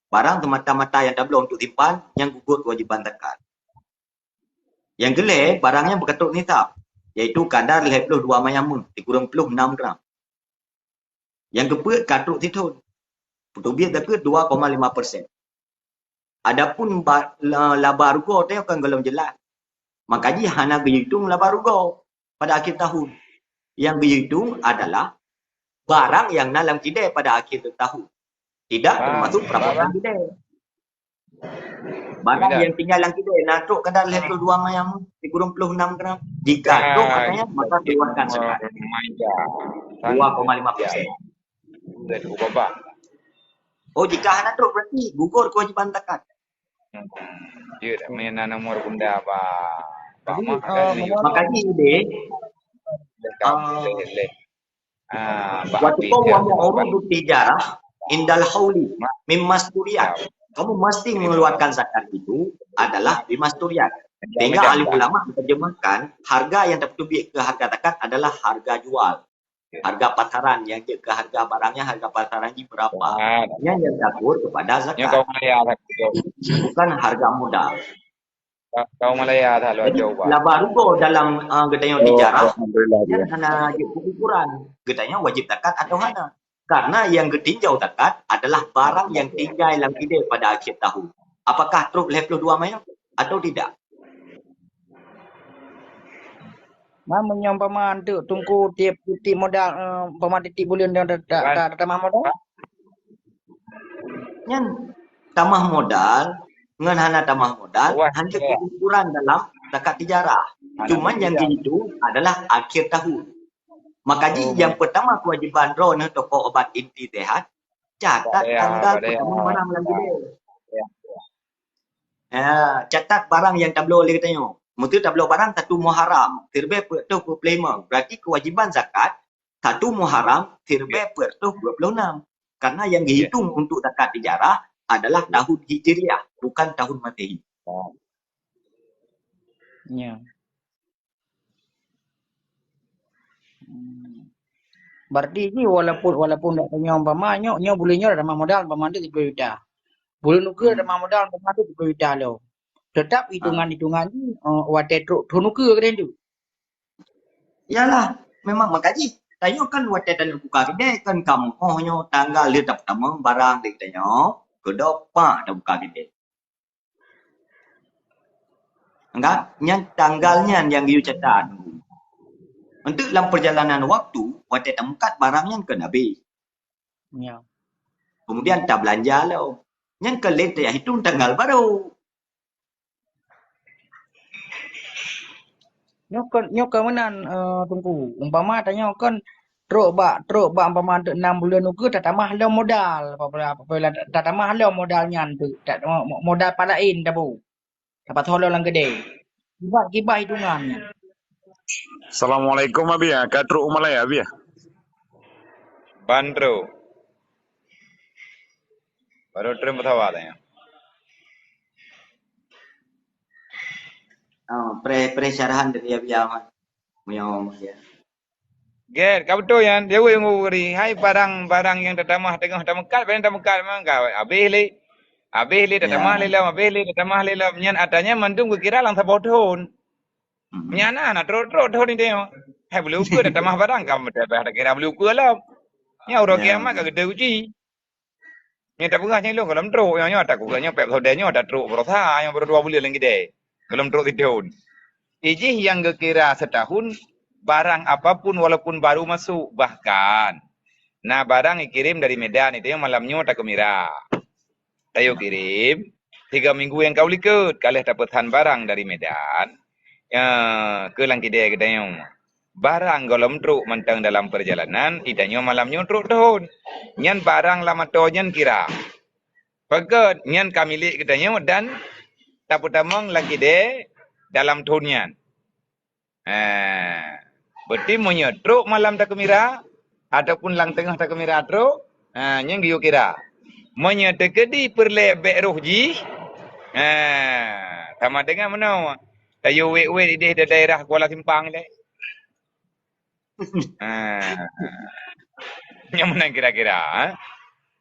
Barang semata-mata nyang tabloe untuk simpan, nyan gugot kewajiban zakat. Nyang keulhée, barang nyan beukatrok nisab, yaitu kadar lhée ploh dua mayam meuh, sikureueng ploh nam gram. Nyang keupeuet ka trok sithon, peuteubiet zakeuet dua koma lima persen. Adapun ba-, la-, laba rugoe teuh kan gohlom jeulaih. Maka jih hana geuitung laba rugoe pada akhir tahun. Nyang geuitung adalah barang nyang na lam kidée pada akhir tahun. Tidak termasuk perabotan kidée. Barang nyang tinggai lam kidée na trok kadar lhée ploh dua mayam, sikureueng ploh nam gram. Jika trok katanya, maka keluarkan zakat. Dua koma lima persen. Oh, jika hana trok berarti gugur kewajiban zakat. Hmm. Jeuet, meunan nomor benda ba, ba mak kan. Jadi, eh, maka ni deh, Ah, wa tuqawwamu urudut tijarah indal hauli mimma sturiyat. Kamu mesti mengeluarkan zakat itu adalah bima sturiyat. Sehingga ahli ulama menerjemahkan harga yang tertubik ke harga zakat adalah harga jual. Harga pasaran yang jeuet ke harga barangnya, harga pasaran jih berapa. Nyan yang diatur kepada zakat. Bukan harga modal. Ka-, kaum Malaya that lôn cuba. Laba rugoe dalam, ah, geutanyoe tijarah, alhamdulillah, nyan hana jeuet keu ukuran geutanyoe wajib zakat atau hana. Karena yang geutinjau zakat adalah barang yang tinggai lam kidée pada akhir tahun. Apakah trok lhée ploh dua mayam atau tidak? Nah, meunyoe umpama anteuk Teungku tiep, tiep modal, eh, umpama tiep-tiep buleuen dan ta-, ta-, ta-, tamah modal? Nyan tamah modal ngon hana tamah modal hana ukuran dalam zakat tijarah. Cuman yang dihitung adalah akhir tahun. Maka jih yang pertama kewajiban droeneuh toko obat inti sehat, catat tanggal pertama barang lam keudè. Ya, catat barang nyang tabloe lé geutanyoe. Meuseu tabloe barang satu Muharram, siribèe peuet reutôh dua puluh lima. Berarti kewajiban zakat satu Muharram, siribèe peuet reutôh dua puluh enam. Karena yang dihitung untuk zakat tijarah adalah tahun Hijriah, bukan tahun Masehi. Ya. Hmm. Berarti jih walaupun, walaupun dak tanyong umpama nyoe, nyoe buleuen nyoe dah tamah modal umpama tu tiga puluh juta. Buleuen ukeue dah tamah modal umpama tu tiga puluh juta lom. Tetap hitungan-hitungan jih, eh, watèe trok thon ukeue keudeh tu. Yalah, memang maka jih. Tanyoe kan watèe tanyoe buka keudè kan kamoe nyoe tanggal lheueh tapeutama barang di tanyoe, keudok pak tabuka keudè. Enggak, nyan tanggal nyan nyang geuyue catat. Enteuk lam perjalanan waktu, watèe tameukat barang nyan kön habéh. Ya. Kemudian tabeulanja lom. Nyan kön lé tahitung tanggal barô. Nyoe kön, nyoe kön meunan, eh, Teungku. Umpama tanyoe kön trok bak, trok bak umpama enteuk enam buleuen ukeue tatamah lom modal. Apabila, apabila tatamah lom modal nyan tu, ta-, mo-, mo-, modal palaén tabu. Dapat holong lam keudè. Kiban, kiban hitungan nyan. Assalamualaikum, Abi. Ah, ka trok u Malaya, Abi, ah? Ban trok. Baru trok pesawat, ya. Oh, pre-, pre syarahan dari Abi Ahmad. Meunyoe, ya. Gèt, ka beutôi nyan. Dia wéh nguri. Hai barang-barang nyang tatamah teungoh tameukat, barang tameukat memang ka habéh lé. Habéh lé tatamah lé lom, habéh lé tatamah lé lom. Nyan atra nyan mandum geukira lam saboh thon. Nyan na, na trok-trok thon nyan. Hai buleuen ukeue tatamah barang, ka meutabah takira buleuen ukeue lom. Nyan uroe kiamat ka geuteuji. Nyang tapeugah nyang lôn gohlom trok, nyoe, nyoe ata kuheun nyoe pèb sodée nyoe ata trok beurasa, nyoe baru dua buleuen lagèe deh. Gohlom trok sithon. Ijih nyang geukira setahun, barang apapun walaupun baru masuk, bahkan na barang ikirém dari Medan, itu nyang malam nyoe takeumira. Tayue kirém, tiga minggu nyang ka u likot, ka lheueh tapeusan barang dari Medan, ya, keu lam kidée geutanyoe. Barang gohlom trok mantong dalam perjalanan, geutanyoe malam nyoe trok thon. Nyan barang lam atoe nyan kira. Peugét nyan ka milék geutanyoe dan tapeutamong lam kidée dalam thon nyan. Eh, berarti meunyoe trok malam takeumira, ataupun lam teungoh takeumira trok, ha, nyan geuyue kira. Meunyoe teukeudi peureulée bék roh jih, ha, sama dengan meunoe. Tayue wék-wék idéh di daerah Kuala Simpang ilée. Ha. Nyang meunan kira-kira, ha?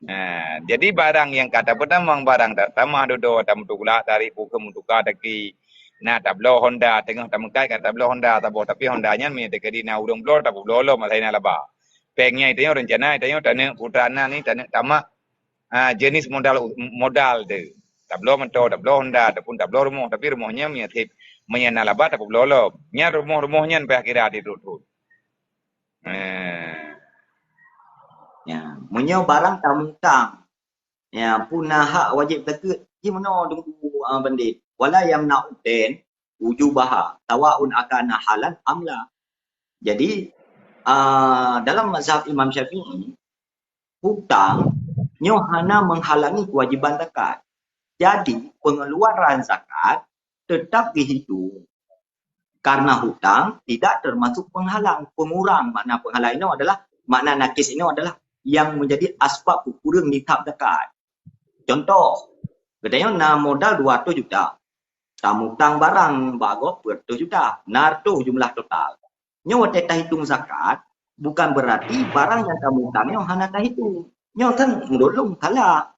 Ha, jadi barang nyang ka tapeutamong, barang ta-, tamah dudoe, tameutulah dari bukeueng meutuka taki. Na tabloe Honda, teungoh tameukat ka tabloe Honda saboh, tapi Honda nyan meunyoe teukeudi na ureuëng bloe, tapeubloe lom asai na laba. Péng nyan tanyoe reuncana tanyoe taneuk putra na ni, taneuk tamak, ha, jeunèh modal, modal tu. Tabloe moto, tabloe Honda ataupun tabloe rumoh, tapi rumoh nyan meunyoe sép, meunyoe na laba tapeubloe lom. Nyan rumoh-rumoh nyan payah kira di trok-trok. Eh. Ya, meunyoe barang tamutang, ya, puna hak wajib zakeuet, jimeunoe Teungku, ah, Bandét. Wala yamna'u dain wujubaha, sawaun akana halan am la. Jadi, ah, dalam mazhab Imam Syafi'i, hutang nyoe hana menghalangi kewajiban zakat. Jadi, pengeluaran zakat tetap dihitung. Karena hutang tidak termasuk penghalang, pengurang. Makna penghalang inoe adalah, makna nakis inoe adalah yang menjadi asbab kureueng nisab zakat. Contoh, geutanyoe na modal dua ratus juta, tamutang barang bak gob peuet ratus juta, na reutôh jumlah total. Nyoe watée tahitung zakat, bukan berarti barang nyang tamutang nyoe hana tahitung. Nyoe kan meudulong salah.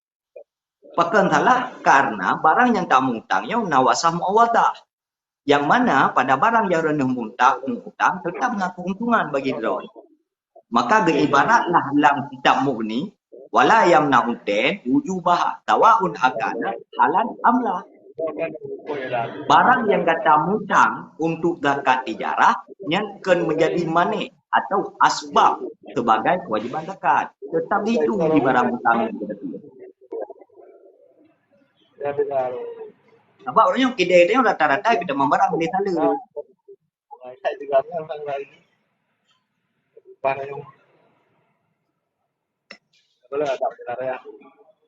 Pakon salah? Karena barang nyang tamutang nyoe na wasah muawadah. Yang mana pada barang nyang reuneuh mutang, mutang tetap na keuntungan bagi droe. Maka geuibaratlah lam kitab Mughni, "Wala yamna'u dain wujubaha, sawaun akana halan am la." Barang nyang gata mutang untuk zakat tijarah, Nyan kon menjadi manéh atau asbab sebagai kewajiban zakat. Tetap dihitung di barang utang. Sabab ureueng nyoe kidai teuh rata-rata kita membarang boleh salah.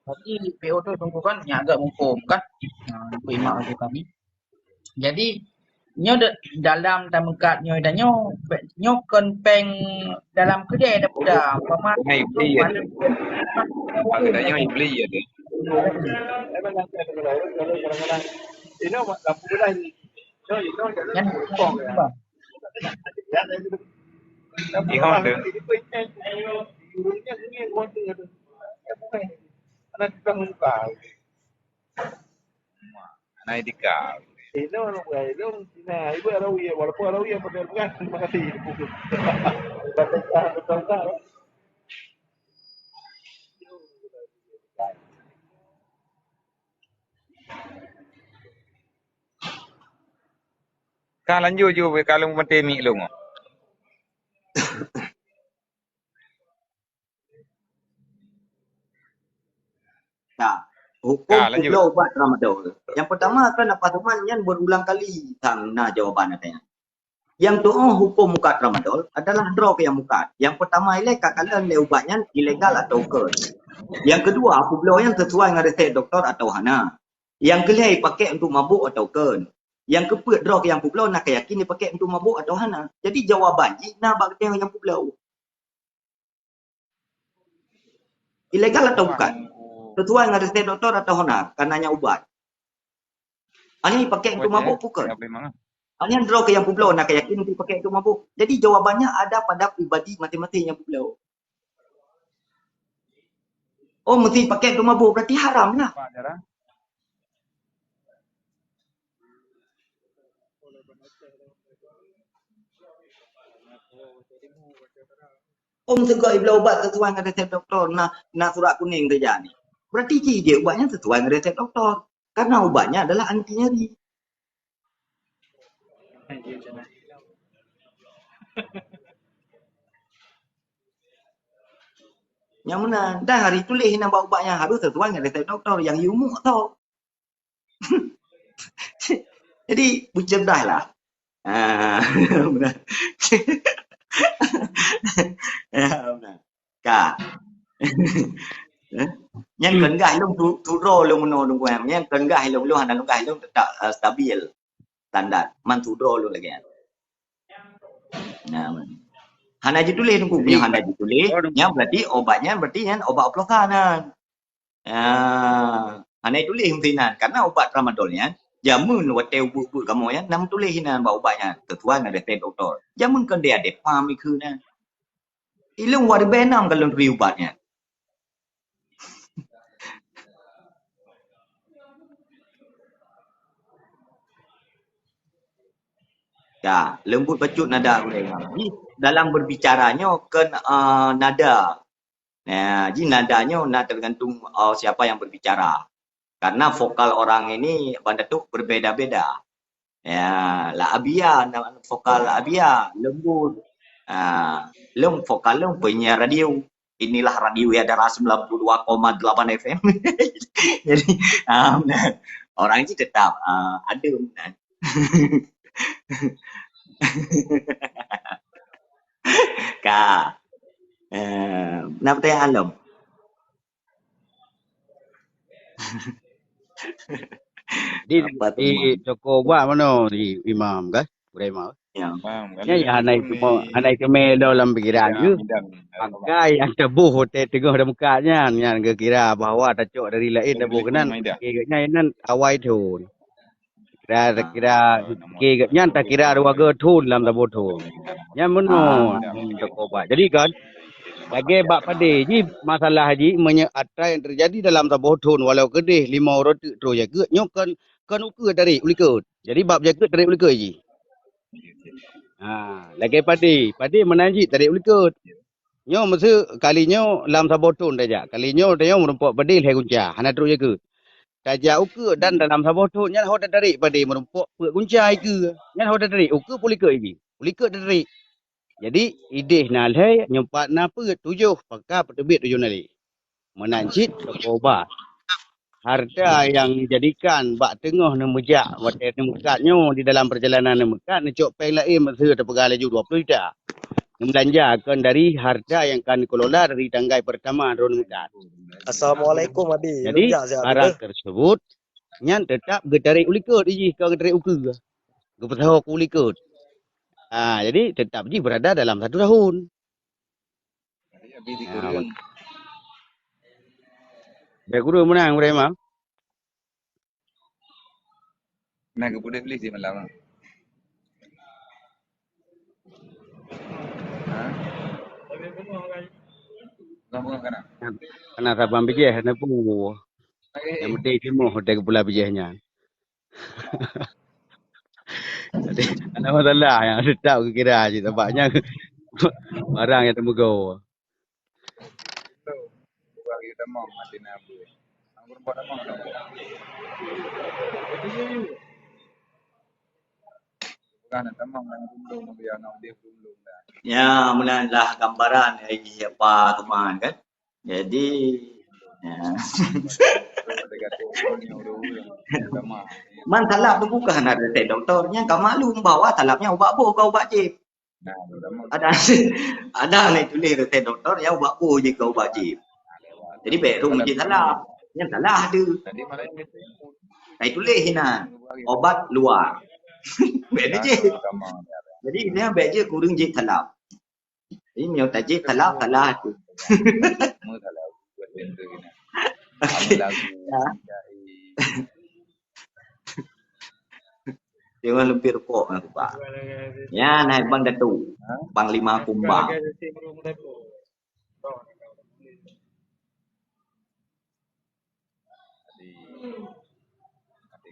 Berarti P O tu sungguh kan nyan agak muphom kan? Ha, ikut imak laju kami. Jadi, nyoe de-, dalam tameukat nyoe dan nyoe, nyoe kon péng dalam keudè daripada, umpama, Hai, beli ya. Bagi tanya, beli ya, deh. Nyan, Ihong tu. Anak Etika. Inoe aneuk buah ilong, Cina. Ibu Alawi, walaupun Alawi yang pakai bukan, terima kasih. Bahasa Inggris, betul tak? Ka lanjut ju, ka lôn meuteumik lôn. Nah, hukum Ka, lanjut. Peubloe ubat tramadol. Yang pertama kan apa teman nyan berulang kali tang na jawaban katanya. Yang tuoh hukum mukat tramadol adalah droe nyang mukat. Yang pertama ilée ka kalon lé ubat nyan ilegal atau kon. Yang kedua, peubloe nyan sesuai ngon resep doktor atau hana. Yang keulhèe pakai untuk mabuk atau kon. Yang keupeuet droe nyang peubloe na ka yakin dipakai untuk mabuk atau hana. Jadi jawaban jih na bak geutanyoe nyang peubloe. Ilegal atau bukan? Sesuai ngon resep doktor atau hana, karena nyan ubat. Hanya dipakai untuk mabuk bukan? Hanya droe nyang peubloe na ka yakin dipakai untuk mabuk. Jadi jawabannya ada pada pribadi masing-masing nyang peubloe. Oh, mesti pakai untuk mabuk, berarti haram lah. Om seugok ibloe ubat sesuai ngon resep doktor, na, na surat kuning saja ni. Berarti jih ubatnya sesuai ngon resep doktor. Karena ubatnya adalah anti nyeri. Nyang meunan, dan hari tuléh nyan bak ubat nyan harus sesuai ngon resep doktor nyang yue muek tho. Jadi, beuceurdaslah. Ah, meunan. Ya, meunan. Ka. Eh? Nyan kon gah lôn tu, tu droe lôn meunoe lôn kuem. Nyan kon gah lôn, lôn hana lôn gah lôn tetap, eh, stabil standar. Man tu droe lôn lagèe nyan. Nah, man. Hana jituléh Teungku, nyan hana jituléh. Nyan berarti obat nyan berarti nyan obat oplosan nyan. Ah, hana jituléh meusinan. Karena obat tramadol nyan, jameun watèe ubeut-ubeut kamoe nyan, na meutuléh inan bak ubat nyan, sesuai ngon resep doktor. Jameun kon deh adé pam ikeu nyan. Ilong dua ribu enam ka lôn turi ubat nyan. Ya, leumbut bacut nada gurèe. Jadi, dalam berbicara nyoe kon, eh, nada. Nah, jadi nada nyoe na tergantung, eh, siapa yang berbicara. Karena vokal orang ini banda tu berbeda-beda. Ya, la abia, na-, vokal la abia, lembut. Ah, lôn vokal lôn penyiar radio. Inilah radio ya darah sembilan puluh dua koma delapan F M. Jadi, ah, orang ni tetap, ah, adem. Ka. Eh, na peutanyaan lom? Di, di toko ubat manoe di imam kan? Gurèe imam. Ya. Imam, kan? Nyan hana iteumé, hana iteumé dalam pikiran ke? Pakai nyang taboh watèe teungoh tameukat nyan, nyan geukira bahwa tacok dari laén taboh keunan. Nyan, nyan awai thon. Kira, kira, nyan takira dua go thon lam saboh thon. Nyan meunoe, hmm, toko ubat. Jadi kan, lagèe bak padé jih, masalah jih meunyoe atra nyang teujadi dalam saboh thon, walau keudeh limong uroe teuk troh jakeuet, nyoe kan, kan ukeue tarek u likot. Jadi bab jakeuet tarek u likot jih. Ha, lagèe padé, padé meunan jih tarek u likot. Nyoe meuseu kali nyoe lam saboh thon tajak. Kali nyoe tanyoe meurumpok padé lhèe gunca, hana trok jakeuet. Tajak ukeue dan dalam saboh thon nyan ho tatarek padé meurumpok peuet gunca ikeue. Nyan ho tatarek ukeue peuet likot jih. Likot teurik. Jadi, ideh na lhèe, nyoe pat na peuet, tujoh, paka peuteubiet tujoh na lé. Meunan cit toko ubat. Harta nyang jadikan bak teungoh neumujak watèe neumeukat nyoe di dalam peurjalanan neumeukat, neucok péng laén meuseue teupeugah laju dua ploh juta. Neubeulanja kon dari harta nyang ka neukelola dari tanggai peurtama droe neumeukat. Assalamualaikum, Abi. Jadi, barang tersebut nyan teutap geutarek u likot jih, ka geutarek u keue. Geupeusaho u likot. Ah, jadi teutap jih beurada dalam satu tahun. Jadi, Abi di Ah, kureueng. Bèk kureueng meunang, Ibrahim, ah. Nah, geupeudeh beli si malam, ah. Ha? Bukan, bukan, kana. Kana saban bijèh, na pu. Eh, Yang penting timoh, hotel kepala bijèh nyan. Jadi, hana masalah, nyang teutap geukira cit, sabab nyan barang nyang teumeugo. Ya, meunan lah gambaran, eh, apa keuman kan. Jadi, ya. Man salap tu bukan ada teh doktor. Nyan ka maklum bahwa salap nyan ubat boh, ka ubat jép. Ada, ada nyan tuléh resep doktor, nyan ubat boh jih, ka ubat jép. Jadi, bèk rhom jép salap. Nyan salah tu. Nyan tuléh inan, obat luar. Bèk tu jép. Jadi, nyan bèk jép kureueng jép salap. Jadi, meunyoe tajép salap, salah tu. Jangan lupa rukok ngon kupak. Ya, nah, Bang Datuk. Panglima Kumbang.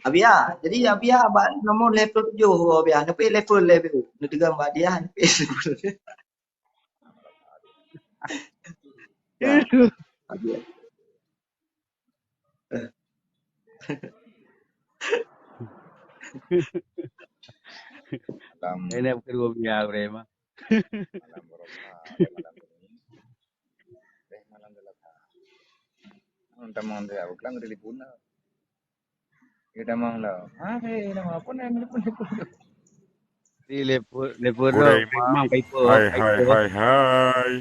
Abia, jadi Abia bak nomor lhèe ploh tujoh Abia, neupeuet level lhèe ploh. Neuteugang bak dia, neupeuet level. Ya. Abia. Eh. Dalam Ini kedua Abia, Ibrahim, ah. Malam Baroka, malam ini. Eh, malam Selasa. Teman saya, aku bilang telefon lah. Dia dah mang lah. Ha, saya dah mang. Apa nak telepon, telepon tu? Di level, level Udah, rock, Imam. Imam, Kaipo, Hai, hai, Kaipo. Hai, hai.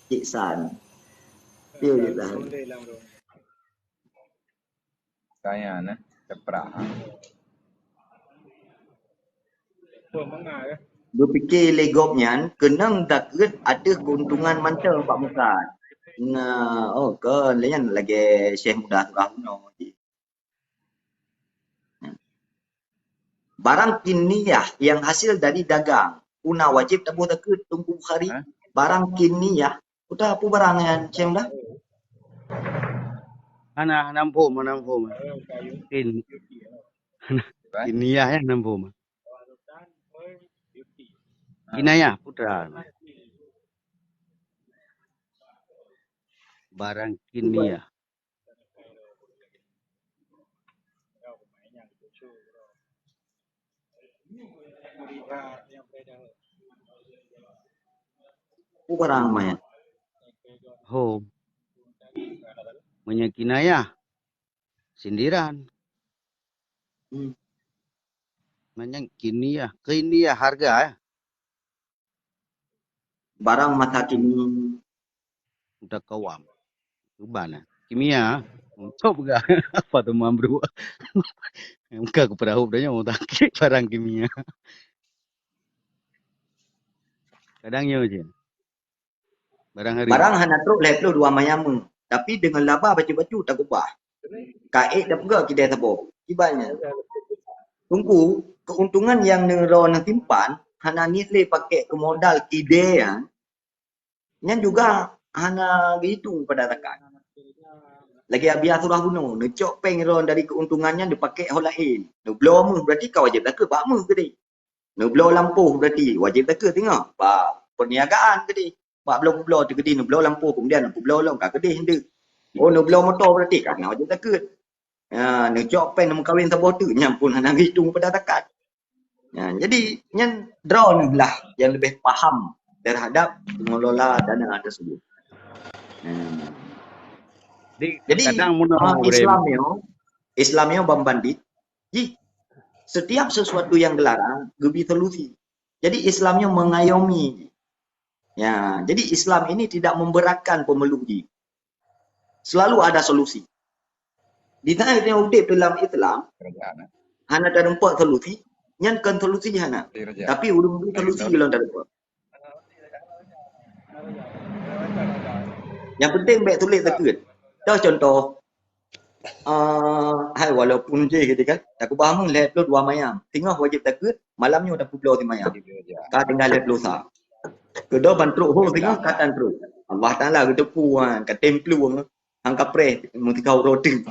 Cik San. Dia je tahan. Saya nah, ceprak. Geupike lé gobnyan keunong dakeuet ateueh keuntungan mantong bak mukat. Nah, oh, kon lé nyan lagèe Syekh Muda Surah Uno jih. Barang kiniyah yang hasil dari dagang, peue na wajéb taboh dakeuet, Teungku Bukhari? Hah? Barang kiniyah, peue ta-, peue barang nyan, Syekh Muda? Hana, hana muphom, hana muphom. Kin-, kiniyah nyan hana muphom. Kinayah, peue ta. Barang kiniyah. Peue barang manyang? Ho. Meunyoe kinayah, sindiran. Hmm. Manyang kiniyah, kiniyah hareuga, eh. Barang masa kini. Udah kawam. Uban, eh. Kimia. Untuk peugah. Apa tu, Mam, bro? Muka aku perahu dah nyoe, takik barang kimia. Kadang nyoe je. Barang hari. Barang hana trok lhèe ploh dua manyam, tapi deungon laba bacut-bacut takubah. Ka ék tapeugah kidai saboh. Kiban nyan. Teungku, keuntungan nyang neuroe neusimpan hana niet lé pakék keu modal kidai nyan, nyan juga hana geuhitong pada zakat. Lagèe Abia Surah bunoe, neucok péng droe dari keuntungan nyan neupakék ho laén. Neubloe méuh, berarti ka wajéb zakeuet bak méuh keudéh. Neubloe lampôh berarti wajéb zakeuet teungoh bak perniagaan keudéh. Bak bloe-bloe teuh keudéh neubloe lampôh, kemudian neupeubloe lom ka keudéh endeuk. Oh, neubloe moto berarti ka na wajéb zakeuet. Ha, neucok péng neumeukawen saboh teuk, nyan pun hana geuhitong pada zakat. Ya, jadi nyan droeneuh lah yang lebih paham terhadap pengelola dana tersebut. Hmm. Di, jadi, kadang meunoe, ah, Islam nyoe, Islam nyoe ban bandit, jih, setiap sesuatu yang dilarang, geubri solusi. Jadi Islam nyoe mengayomi. Ya, jadi Islam ini tidak memberatkan pemeluk jih. Selalu ada solusi. Di saat nyang udeb dalam Islam, hana teurumpok solusi, nyan kon solusi hana. Tapi ureuëng bri solusi lom teurumpok. Yang penting bèk tuléh teukeuet. Toh contoh, eh, hai walaupun jih gitu kan, takubah meuh lhèe ploh dua mayam. Singoh wajib teukeuet, malam nyoe tapeubloe simayam. Ka tinggai lhèe ploh sa. Keudroe ban trok ho singoh ka tan trok. Allah Taala geuteupeue, ka tem plueng. Hang kapreh meutika uroe teuk.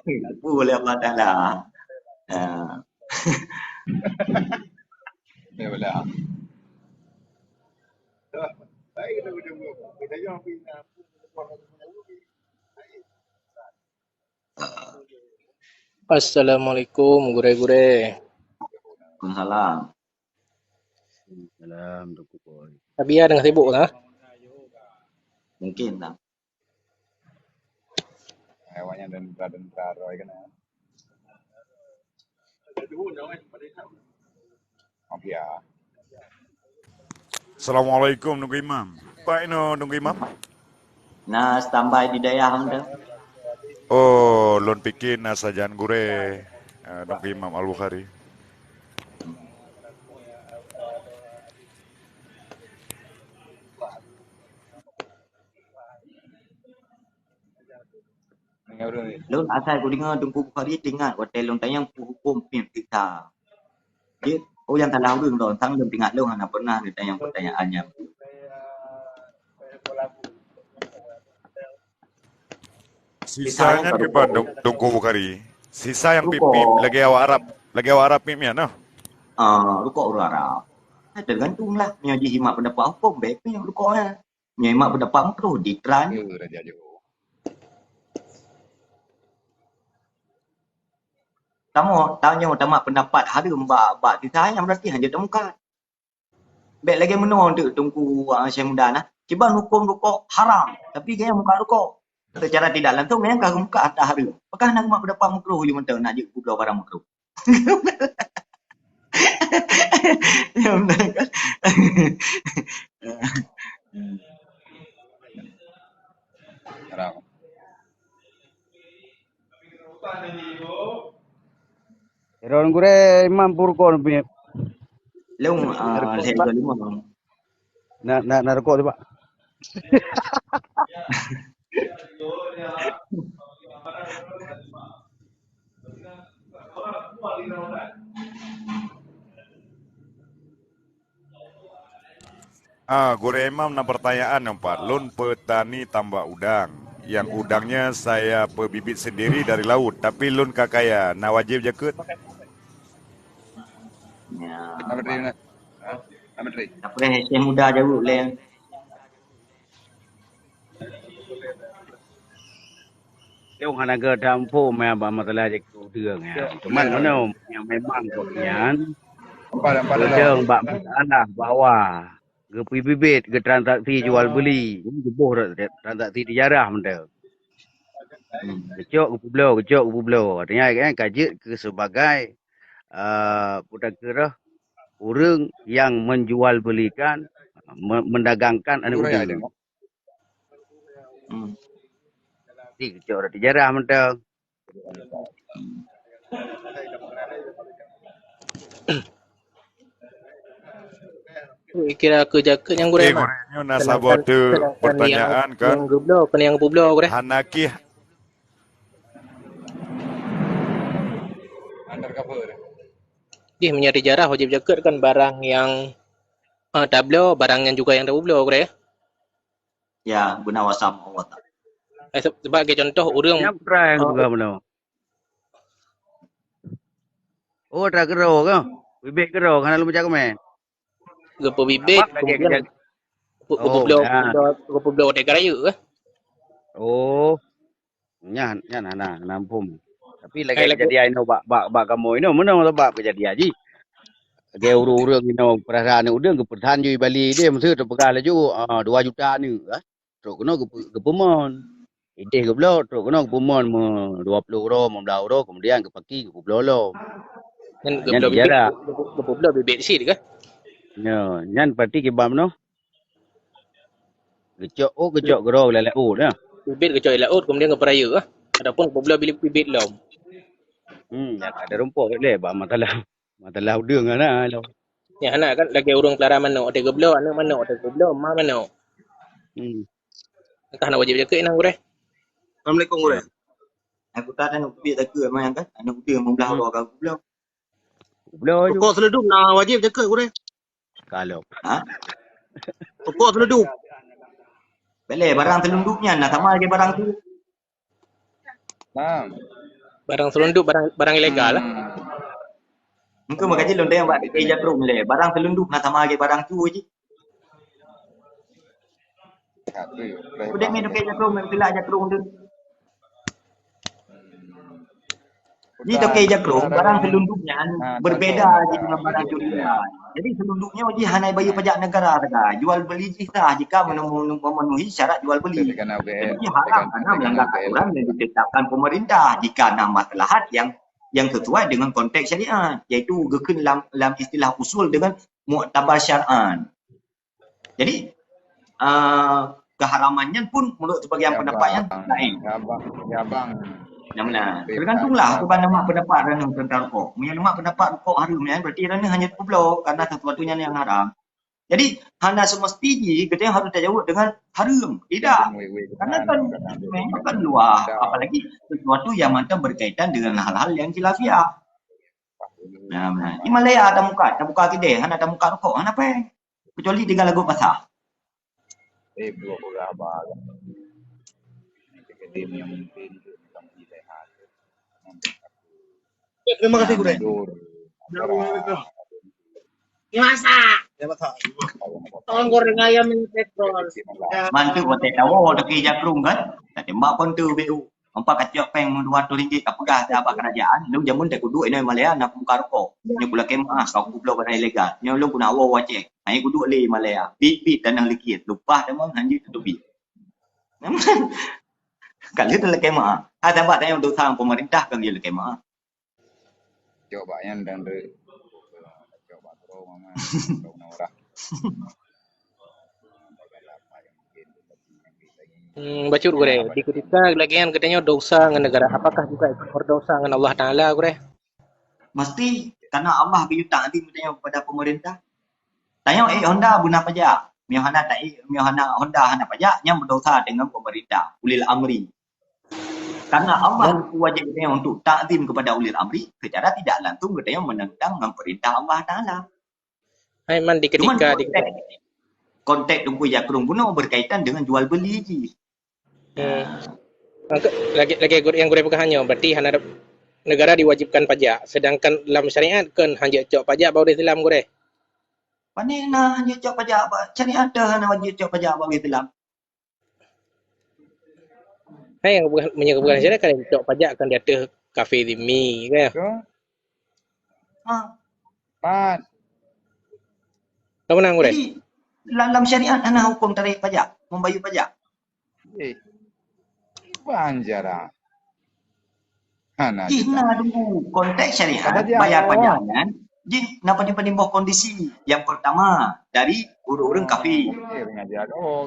Geuteupeue lé Allah Taala. Ha. Assalamualaikum, gurèe-gurèe. Waalaikumsalam. Salam, Teungku Boy. Tabia tengah sibuk kah? Mungkin lah. Awaknyan dendra-dendra roh kena. Mafia. Assalamualaikum, Teungku Imam. Pak ino, Teungku Imam? Na standby di dayah mantong. Oh, lôn pike na sajan gurèe, eh, Teungku Imam Al-Bukhari. Lôn asai kudeungoe Teungku Bukhari teuingat watèe lôn tanyong peue hukôm pih sisa. Jeuet, oh, nyang salah ureueng lôn, sang lôn teuingat lôn hana pernah neutanyong peutanyaan nyan. Sisa nyan kiban, Teungku Bukhari? Sisa nyang pip-pip, lagèe awak Arab, lagèe awak Arab pip nyan, noh? Ah, rukok ureueng Arab. Teugantung lah, meunyoe jimat pendapat hukôm, bèk pih rukok nyan. Nyoe mak pendapat makruh di tran. Tamoe, tanyoe tamat pendapat hareuem bak, bak sisa nyan, berarti hanjeuet tameukat. Bèk lagèe meunoe teuk Teungku, ah, Syekh Muda nah. Kiban hukôm rukok haram, tapi gaya meukat rukok. Secara tidak langsung, gaya ka meukat hareuem. Apakah na mak pendapat makruh jih mantong nak jeuet peubloe barang makruh? Ya, benar kan? Haram. Ron gurèe imam purkon punya. Lông, ah, lhèe dua lima. Nak, nak, nak rukok tu, Pak. Ah, gurèe imam na pertanyaan nyoe pat. Lôn petani tambak udang. Yang udangnya saya pebibit sendiri dari laut, tapi lôn ka kaya, na wajib jakeuet? Ya. Nama diri, nak? Ha? Nama diri? Apa dah Syekh Muda jaweueb lé? Nyang hana geutampu meunan bak masalah jikeu udeueng nyan. Cuman meunoe nyang memang gobnyan udeueng bak masalah bahwa geupibibit, geutransaksi jual beuli, geuboh transaksi tijarah mantong. Geucok geupeubloe, geucok geupeubloe. Artinya kan ka jeuet keu sebagai, eh, peue takheun rhah, ureueng nyang menjual belikan, me-, mendagangkan aneuk udeueng. Hmm. Di geucok rot tijarah mantong. Kira keu jakeuet nyang gurèe, Mat. Nyoe na saboh teuk pertanyaan kan. Nyang geubloe, peue nyang geubloe gurèe? Hana kih. Jih meunyoe tijarah wajib jakeuet kan barang nyang, eh, tabloe, barang nyang juga nyang tapeubloe gurèe. Ya, beuna wasam Allah Taala. Eh, se-, sebagai contoh, ureueng, nyang prai, eh, juga beuna. Oh, ta keudroe ka? Bibit keudroe, hana lôn baca komen. Geupeu bibit, kemudian geupeubloe, geupeubloe watèe ka rayeuk ka? Oh. Nyan, nyan hana, hana muphom. Tapi lagèe kejadian inoe bak, bak, bak kamoe inoe, meunoe sabab kejadian jih. Lagèe ureueng-ureueng inoe peurasaan aneuk udeueng geupeusan jih bali deh, meuseue teupeugah laju, ah, dua juta aneuk, ah. Trok keunoe geupeu-, geupeumon. Ideh geubloe, trok keunoe geupeumon meu dua ploh uroe, meu blah uroe, kemudian geupaki, geupeubloe lom. Nyan geubloe bibit, geupeubloe bibit sit kah? Nyo, nyan berarti kiban meunoe. Geucok, oh, geucok keudroe lam laôt, ya. Bibit geucok lam laôt, kemudian geupeurayeuk, ah. Ataupun geupeubloe bibit, bibit lom. Hmm, nyan ada rumpok lé, bah, masalah, masalah udeueng kan, ah, lom. Nyan hana kan, lagèe ureueng peulara manok, watèe geubloe aneuk manok, watèe geubloe ma manok. Hmm. Entah na wajib jakeuet na, Gurèe. Assalamualaikum, Gurèe. Aku tak ada nak piek takut, memang kan, aneuk udeueng meublah uroe ka geubloe. Geubloe ju. Rukok seuleudup na wajib jakeuet, Gurèe. Kalau. Ha? Rukok seuleudup. Boleh, barang seuleudup nyan na sama lagèe barang tu. Nah. Barang seuleudup, barang, barang ilegal lah. Hmm. Mungkin makajih lôn tanya bak K J Krung lé. Barang seuleudup na sama lagèe barang tu jih. Udah ni K J Krung, meusilak K J Krung tu. Ni toke jakrong, barang selundupnya berbeda je dengan barang curian. Jadi selundupnya ji hana bayeue pajak negara saga. Jual beli ji sah jika memenuhi, memenuhi syarat jual beli. Jadi haram karena melanggar aturan yang ditetapkan pemerintah. Jika na maslahat yang yang sesuai dengan konteks syariat, iaitu geukheun lam, lam istilah usul dengan muktabar syar'an. Jadi, eh, keharaman nyan pun menurut sebagian pendapat yang lain. Ya, bang. Ya, bang. Yang mana? Tergantunglah kepada nama pendapat ranuh tentang rukok. Meunyo nama pendapat rukok haram nyan, berarti ranuh hanya peubloe karena sesuatu nyan yang haram. Jadi, hana semesti ji kita harus tajawab dengan haram. Tidak. Karena kan memang kan luar, apalagi sesuatu yang mantap berkaitan dengan hal-hal yang khilafiah. Nah, nah. Di Malaya ada muka, ada muka kideh, hana ada muka rukok, hana apa? Kecuali tinggal lagu pasah. Eh, belum berapa kan. Jadi yang penting itu macam di sehat. Terima kasih, Gurèe. Masa. Tolong goreng ayam ini petrol. Mantu kote tawo tapi jakrung kan. Tak tembak pun tu B U. Empat kacok peng dua ratus ringgit ka peugah siapa kerajaan. Lu jamun tak kuduk ina Malaya nak buka rokok. Nyo pula kemah kau kubloe barang ilegal. Nyo lu guna awo Aceh. Hai kuduk le Malaya. Bit-bit tanah likit. Lupah dah mau hanjit tu bit. Kalau tu lekemah. Ha, sahabat tanya dosa pemerintah kan dia lekemah. Cok bak nyan dan re. Cok bak tro mama. Kau na orang. Hmm, bacut gurèe. Di ketika lagèe nyan geutanyoe dosa ngon negara, apakah juga ikut berdosa ngon Allah Taala gurèe? Mesti karena Allah geuyue takzim geutanyoe kepada pemerintah. Tanyoe ék Honda beuna pajak. Miyuh hana ta ék, miyuh hana Honda hana pajak, nyan berdosa dengan pemerintah, ulil amri. Karena Allah wajib geutanyoe untuk takzim kepada ulil amri, secara tidak langsung geutanyoe menentang ngon perintah Allah Taala. Hai man di ketika di konteks Teungku Jakrung bunoe berkaitan dengan jual beli ji. Hmm. Lagi lagi nyang gurèe peugah nyoe, berarti hana negara diwajibkan pajak, sedangkan lam syariat kan hanjeuet cok pajak bak ureueng Islam gurèe. Pane na hanjeuet cok pajak bak syariat teuh hana wajib cok pajak bak ureueng Islam. Hai, bukan, meunyoe bukan syariat kan cok pajak kan di ateueh kafé zimmi, kan? Ha. Pat. Ka menang gurèe? Jadi, lam, lam syariat hana hukum tarék pajak, membayeue pajak. Eh. Banjara. Hana. Jih na tunggu konteks syariat, bayar pajak nyan. Jih na padum-padum boh kondisi. Yang pertama, dari ureueng-ureueng kafir.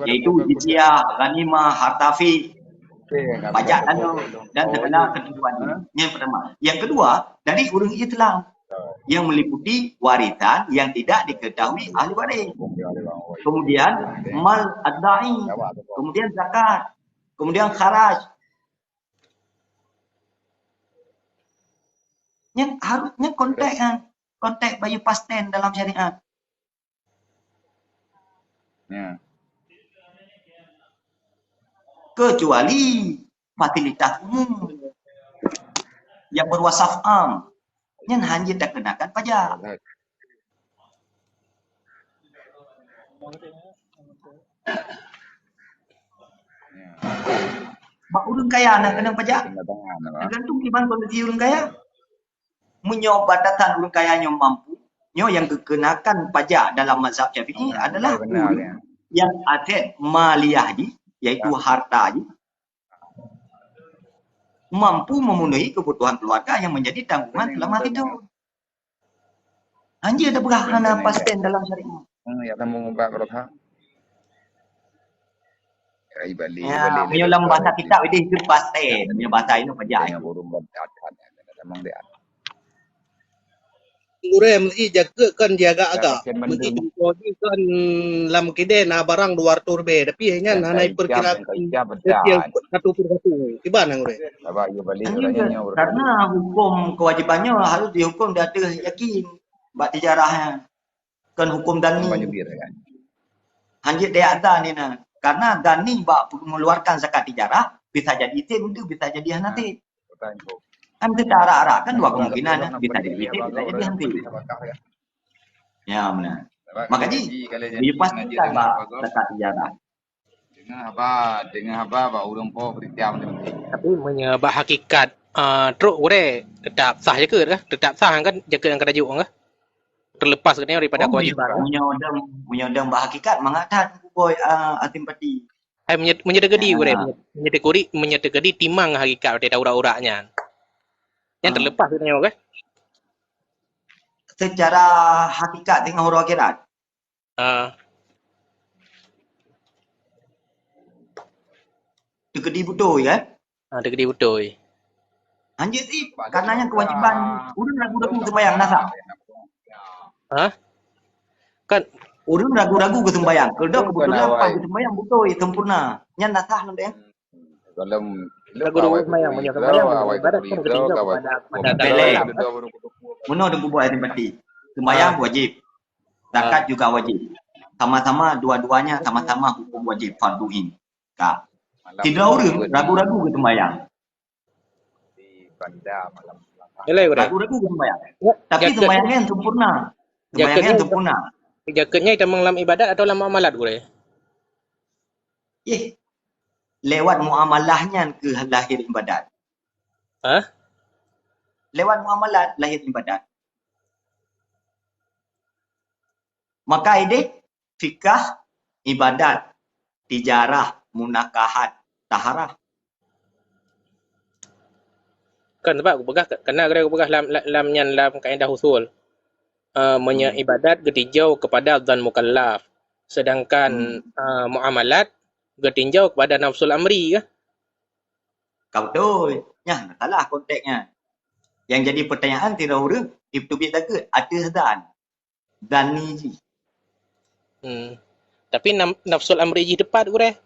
Yaitu jizyah, ghanimah, harta fik, pajak tanah dan segala ketentuan. Yang pertama. Yang kedua, dari ureueng Islam yang meliputi warisan yang tidak diketahui ahli waris. Kemudian mal ad-da'i, kemudian zakat, kemudian kharaj. Nyan harus nyan konteks kan. Konteks bayeue pasten dalam syariat. Ya. Kecuali fasilitas umum yang berwasaf am, nyan hanya dikenakan pajak. Ya. Bak ureuëng kaya na keunong pajak. Tergantung kiban kondisi ureuëng kaya. Meunyoe batasan ureuëng kaya nyoe mampu, nyoe yang geukenakan pajak dalam mazhab Syafi'i adalah ureuëng yang aset maliyah jih, yaitu harta jih, mampu memenuhi kebutuhan keluarga yang menjadi tanggungan selama hidup. Anjir dah peugah hana pasten dalam syariat. Hmm, ya, kamu buka kalau tak. Ya, ibalik, ya, ibalik, meunyoe lam bahasa kitab itu, itu pasten. Meunyoe bahasa ini pajak. Yang burung berdat, memang dia. Gurée meusi jakeuet kon jiagak-agak. Meusi contoh jih kon lam kidée na barang dua ratus ribée, tapi nyan hana iperkira satu per satu. Kiban nyang gurée? Karena hukum kewajiban nyoe harus dihukum di ateueh yakin bak tijarah nyan. Kon hukum dhanni. Hanjeuet daya dhan ni na. Karena dhanni bak mengeluarkan zakat tijarah bisa jadi item, bisa jadi hana item. Kan kita arak-arak kan dua kemungkinan, bisa jadi item, bisa jadi hana item. Ya, benar. Makanya, dipastikan bak zakat tijarah. Deungoe haba, deungoe haba bak ureuëng po berita penting. Tapi meunyoe bak hakikat, eh, trok gurée tetap sah je ke kah? Tetap sah kan jakeuet nyang ka tajuk kah? Terlepas geutanyoe daripada kewajiban. Meunyoe dong, meunyoe dong bak hakikat mangat that Teungku Boy, ah, Atim Pati. Hai meunyoe, meunyoe teukeudi gurée, meunyoe teukeudi, meunyoe teukeudi timang hakikat watée taurak-urak nyan. Nyan terlepas geutanyoe kah? Secara hakikat teungoh uroe akhirat. Ah. Teukeudi beutôi, kan? Ah, teukeudi beutôi. Hanjeuet sih, karena nyan kewajiban. Ureuëng ragu-ragu sembahyang, na sah? Hah? Kan ureuëng ragu-ragu ke sembahyang. Keudok kebetulan pas ke sembahyang beutôi, sempurna. Nyan na sah, nyan deh. Dalam ragu-ragu sembahyang, meunyoe sembahyang, meunyoe ibadat kan geutinjau kepada, kepada Allah. Meunoe Teungku Boy Atim Pati. Sembahyang wajib. Zakat juga wajib. Sama-sama, dua-duanya sama-sama hukum wajib, fardu ain. Ka. Sidroe ureuëng ragu-ragu ke sembahyang. Ragu-ragu ke sembahyang. Tapi sembahyang nyan sempurna. Sembahyang nyan sempurna. Jakeuet nyan tamong lam ibadat atau lam muamalat, gurée? Ih, lewat muamalah nyan keuh lahir ibadat. Hah? Lewat muamalat lahir ibadat. Maka ideh fikah, ibadat, tijarah, munakahat, taharah. Kan sebab kupeugah, kena gurée kupeugah lam, lam nyan lam kaedah usul. Eh, meunyoe ibadat geutinjau kepada zan mukallaf, sedangkan, eh, muamalat geutinjau kepada nafsul amri kah? Ka beutôi. Nyan salah konteksnya. Yang jadi pertanyaan sidroe ureuëng, iteubiet takeuet ateueh zan. Zan ni jih. Hmm. Tapi nam-, nafsul amri jih teupat, gurée.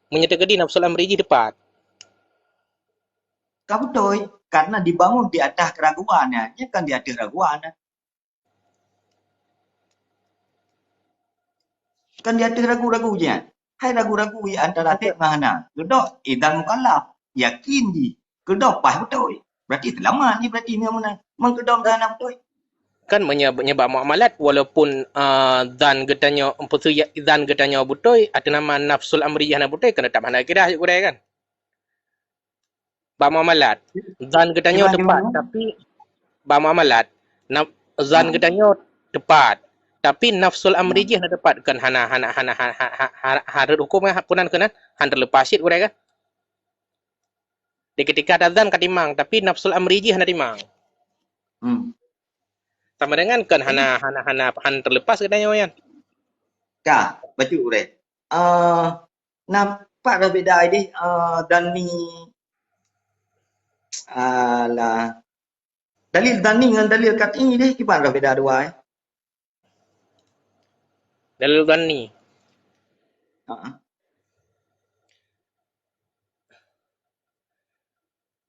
Meunyoe teukeudi nafsul amri jih teupat. Ka beutôi, karena dibangun di atas keraguan, ya. Nyan kan di ateueh raguan, ya. Kan di ateueh ragu-ragu je, kan? Hai ragu-ragu antara tek ngon hana. Keudok, eh, zan mukallaf. Yakin jih. Keudok paih beutôi. Berarti seulamat jih berarti meunyoe meunan. Meunyoe keudok hana beutôi. Kan meunyoe, meunyoe bak muamalat, walaupun, ah, zan geutanyoe, peue ya, zan geutanyoe beutôi, ateueh nama nafsul amri jih hana beutôi, kan teutap hana kira cit gurée kan? Bak muamalat, zan geutanyoe teupat, tapi bak muamalat, naf-, zan geutanyoe teupat, tapi nafsul amri jih hana teupat, kan hana, hana, hana, ha, ha, ha, ha, hareuet huköm kan, peue nan keunan, han teuleupah cit gurée kan? Di keutika tazan ka timang, tapi nafsul amri jih hana timang. Hmm. Sama dengan kan hana, hana, hana, han teuleupah geutanyoe nyan. Ka, bacut gurée. Eh, nampak dah beda ideh, eh, dan ni, alah. Dalil dhanni ngon dalil qat'i deh, kiban dah beda dua, eh? Dalil dhanni. Ha.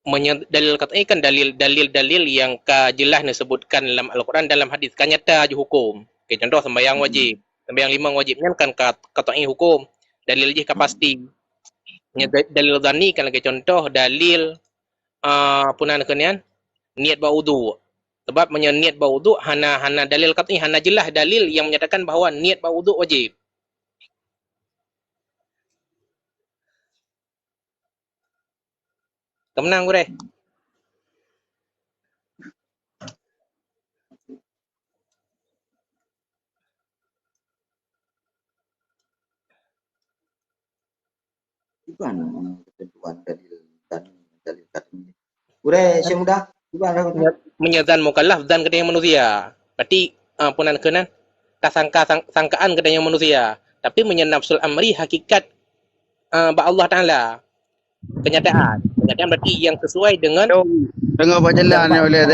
Meunyoe dalil qat'i kan dalil, dalil-dalil nyang ka jeulaih neusebutkan lam Al-Quran, dalam hadis, ka nyata jih huköm. Oke, contoh sembahyang wajib, sembahyang limong wajib nyan kan ka qat'i huköm. Dalil jih ka pasti. Nya da-, dalil dhanni kan lagée contoh dalil, ah, peue nan keuh nyan? Niet bak uduk. Sebab meunyoe niet bak uduk hana, hana dalil qat'i, hana jeulaih dalil nyang menyatakan bahwa niet bak uduk wajib. Ka meunan, Gurèe. Iban, eh, ketentuan dalil dan dalil kat'i. Gurèe, Syekh Muda, iban lah. Meunyoe, meunyoe zan mukallaf, zan geutanyoe manusia. Berarti, eh, peue nan keunan, tasangka sang-, sangkaan geutanyoe manusia. Tapi meunyoe nafsul amri hakikat, eh, bak Allah Taala. Kenyataan. Kenyataan berarti yang sesuai dengan. Teungoh bak jalan nyoe lé,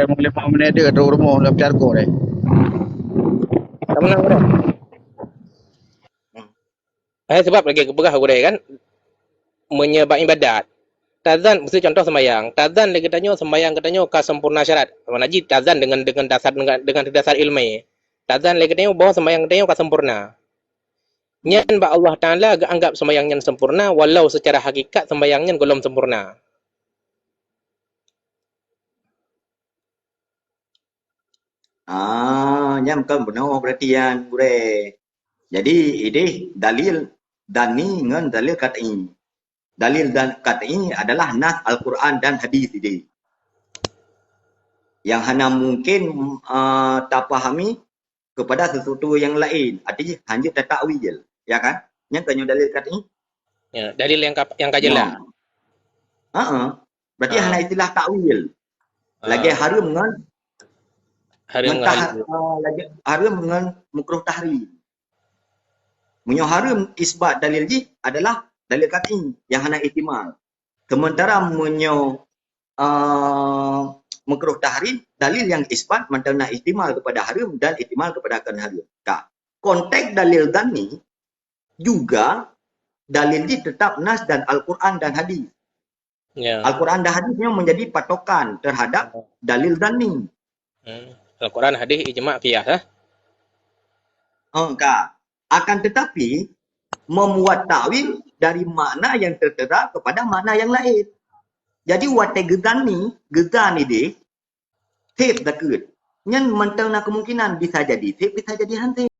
mulai lima menit deh, terus rumoh lam carko deh. Sama lah, Gurèe. Eh, sebab lagèe geupeugah Gurèe kan, meunyoe bak ibadat, tazan, miseu contoh sembahyang, tazan lé geutanyoe sembahyang geutanyoe ka sempurna syarat. Mana jih tazan dengan, dengan dasar, dengan, dengan dasar ilmu. Tazan lé geutanyoe bahwa sembahyang geutanyoe ka sempurna. Nyan bak Allah Taala geuanggap sembahyang nyan sempurna, walau secara hakikat sembahyang nyan gohlom sempurna. Ah, nyan kon bunoe berarti nyan, Gurèe. Jadi, ideh dalil dhanni ngon dalil kat'i. Dalil dan kat'i adalah nas Al-Quran dan hadis ideh. Yang hana mungkin, eh, tapahami kepada sesuatu yang lain. Artinya, hanya tatakwil, ya kan? Nyan tanyoe dalil kat'i. Ya, dalil yang ka, yang ka jelas. Ha. Heeh. Berarti, ha, hana istilah takwil. Ha. Lagèe hareuem ngon, hareuem ngon ngon tah-, halal. Ah, lagèe hareuem ngon makruh tahrim. Meunyoe hareuem isbat dalil jih adalah dalil kat'i yang hana ihtimal. Sementara meunyoe, ah, makruh tahrim, dalil yang isbat mantong na ihtimal kepada hareuem dan ihtimal kepada kon hareuem. Ka. Konteks dalil dhanni juga dalil jih tetap nas dan Al-Quran dan hadis. Ya. Al-Quran dan hadis nyoe menjadi patokan terhadap dalil dhanni. Hmm. Al-Quran, hadis, ijma, qiyas, eh? Oh, ka. Akan tetapi, membuat takwil dari makna yang tertera kepada makna yang lain. Jadi, watèe geudhanni, geudhanni deh, thèb takheun. Nyan mantong na kemungkinan bisa jadi thèb, bisa jadi hana thèb.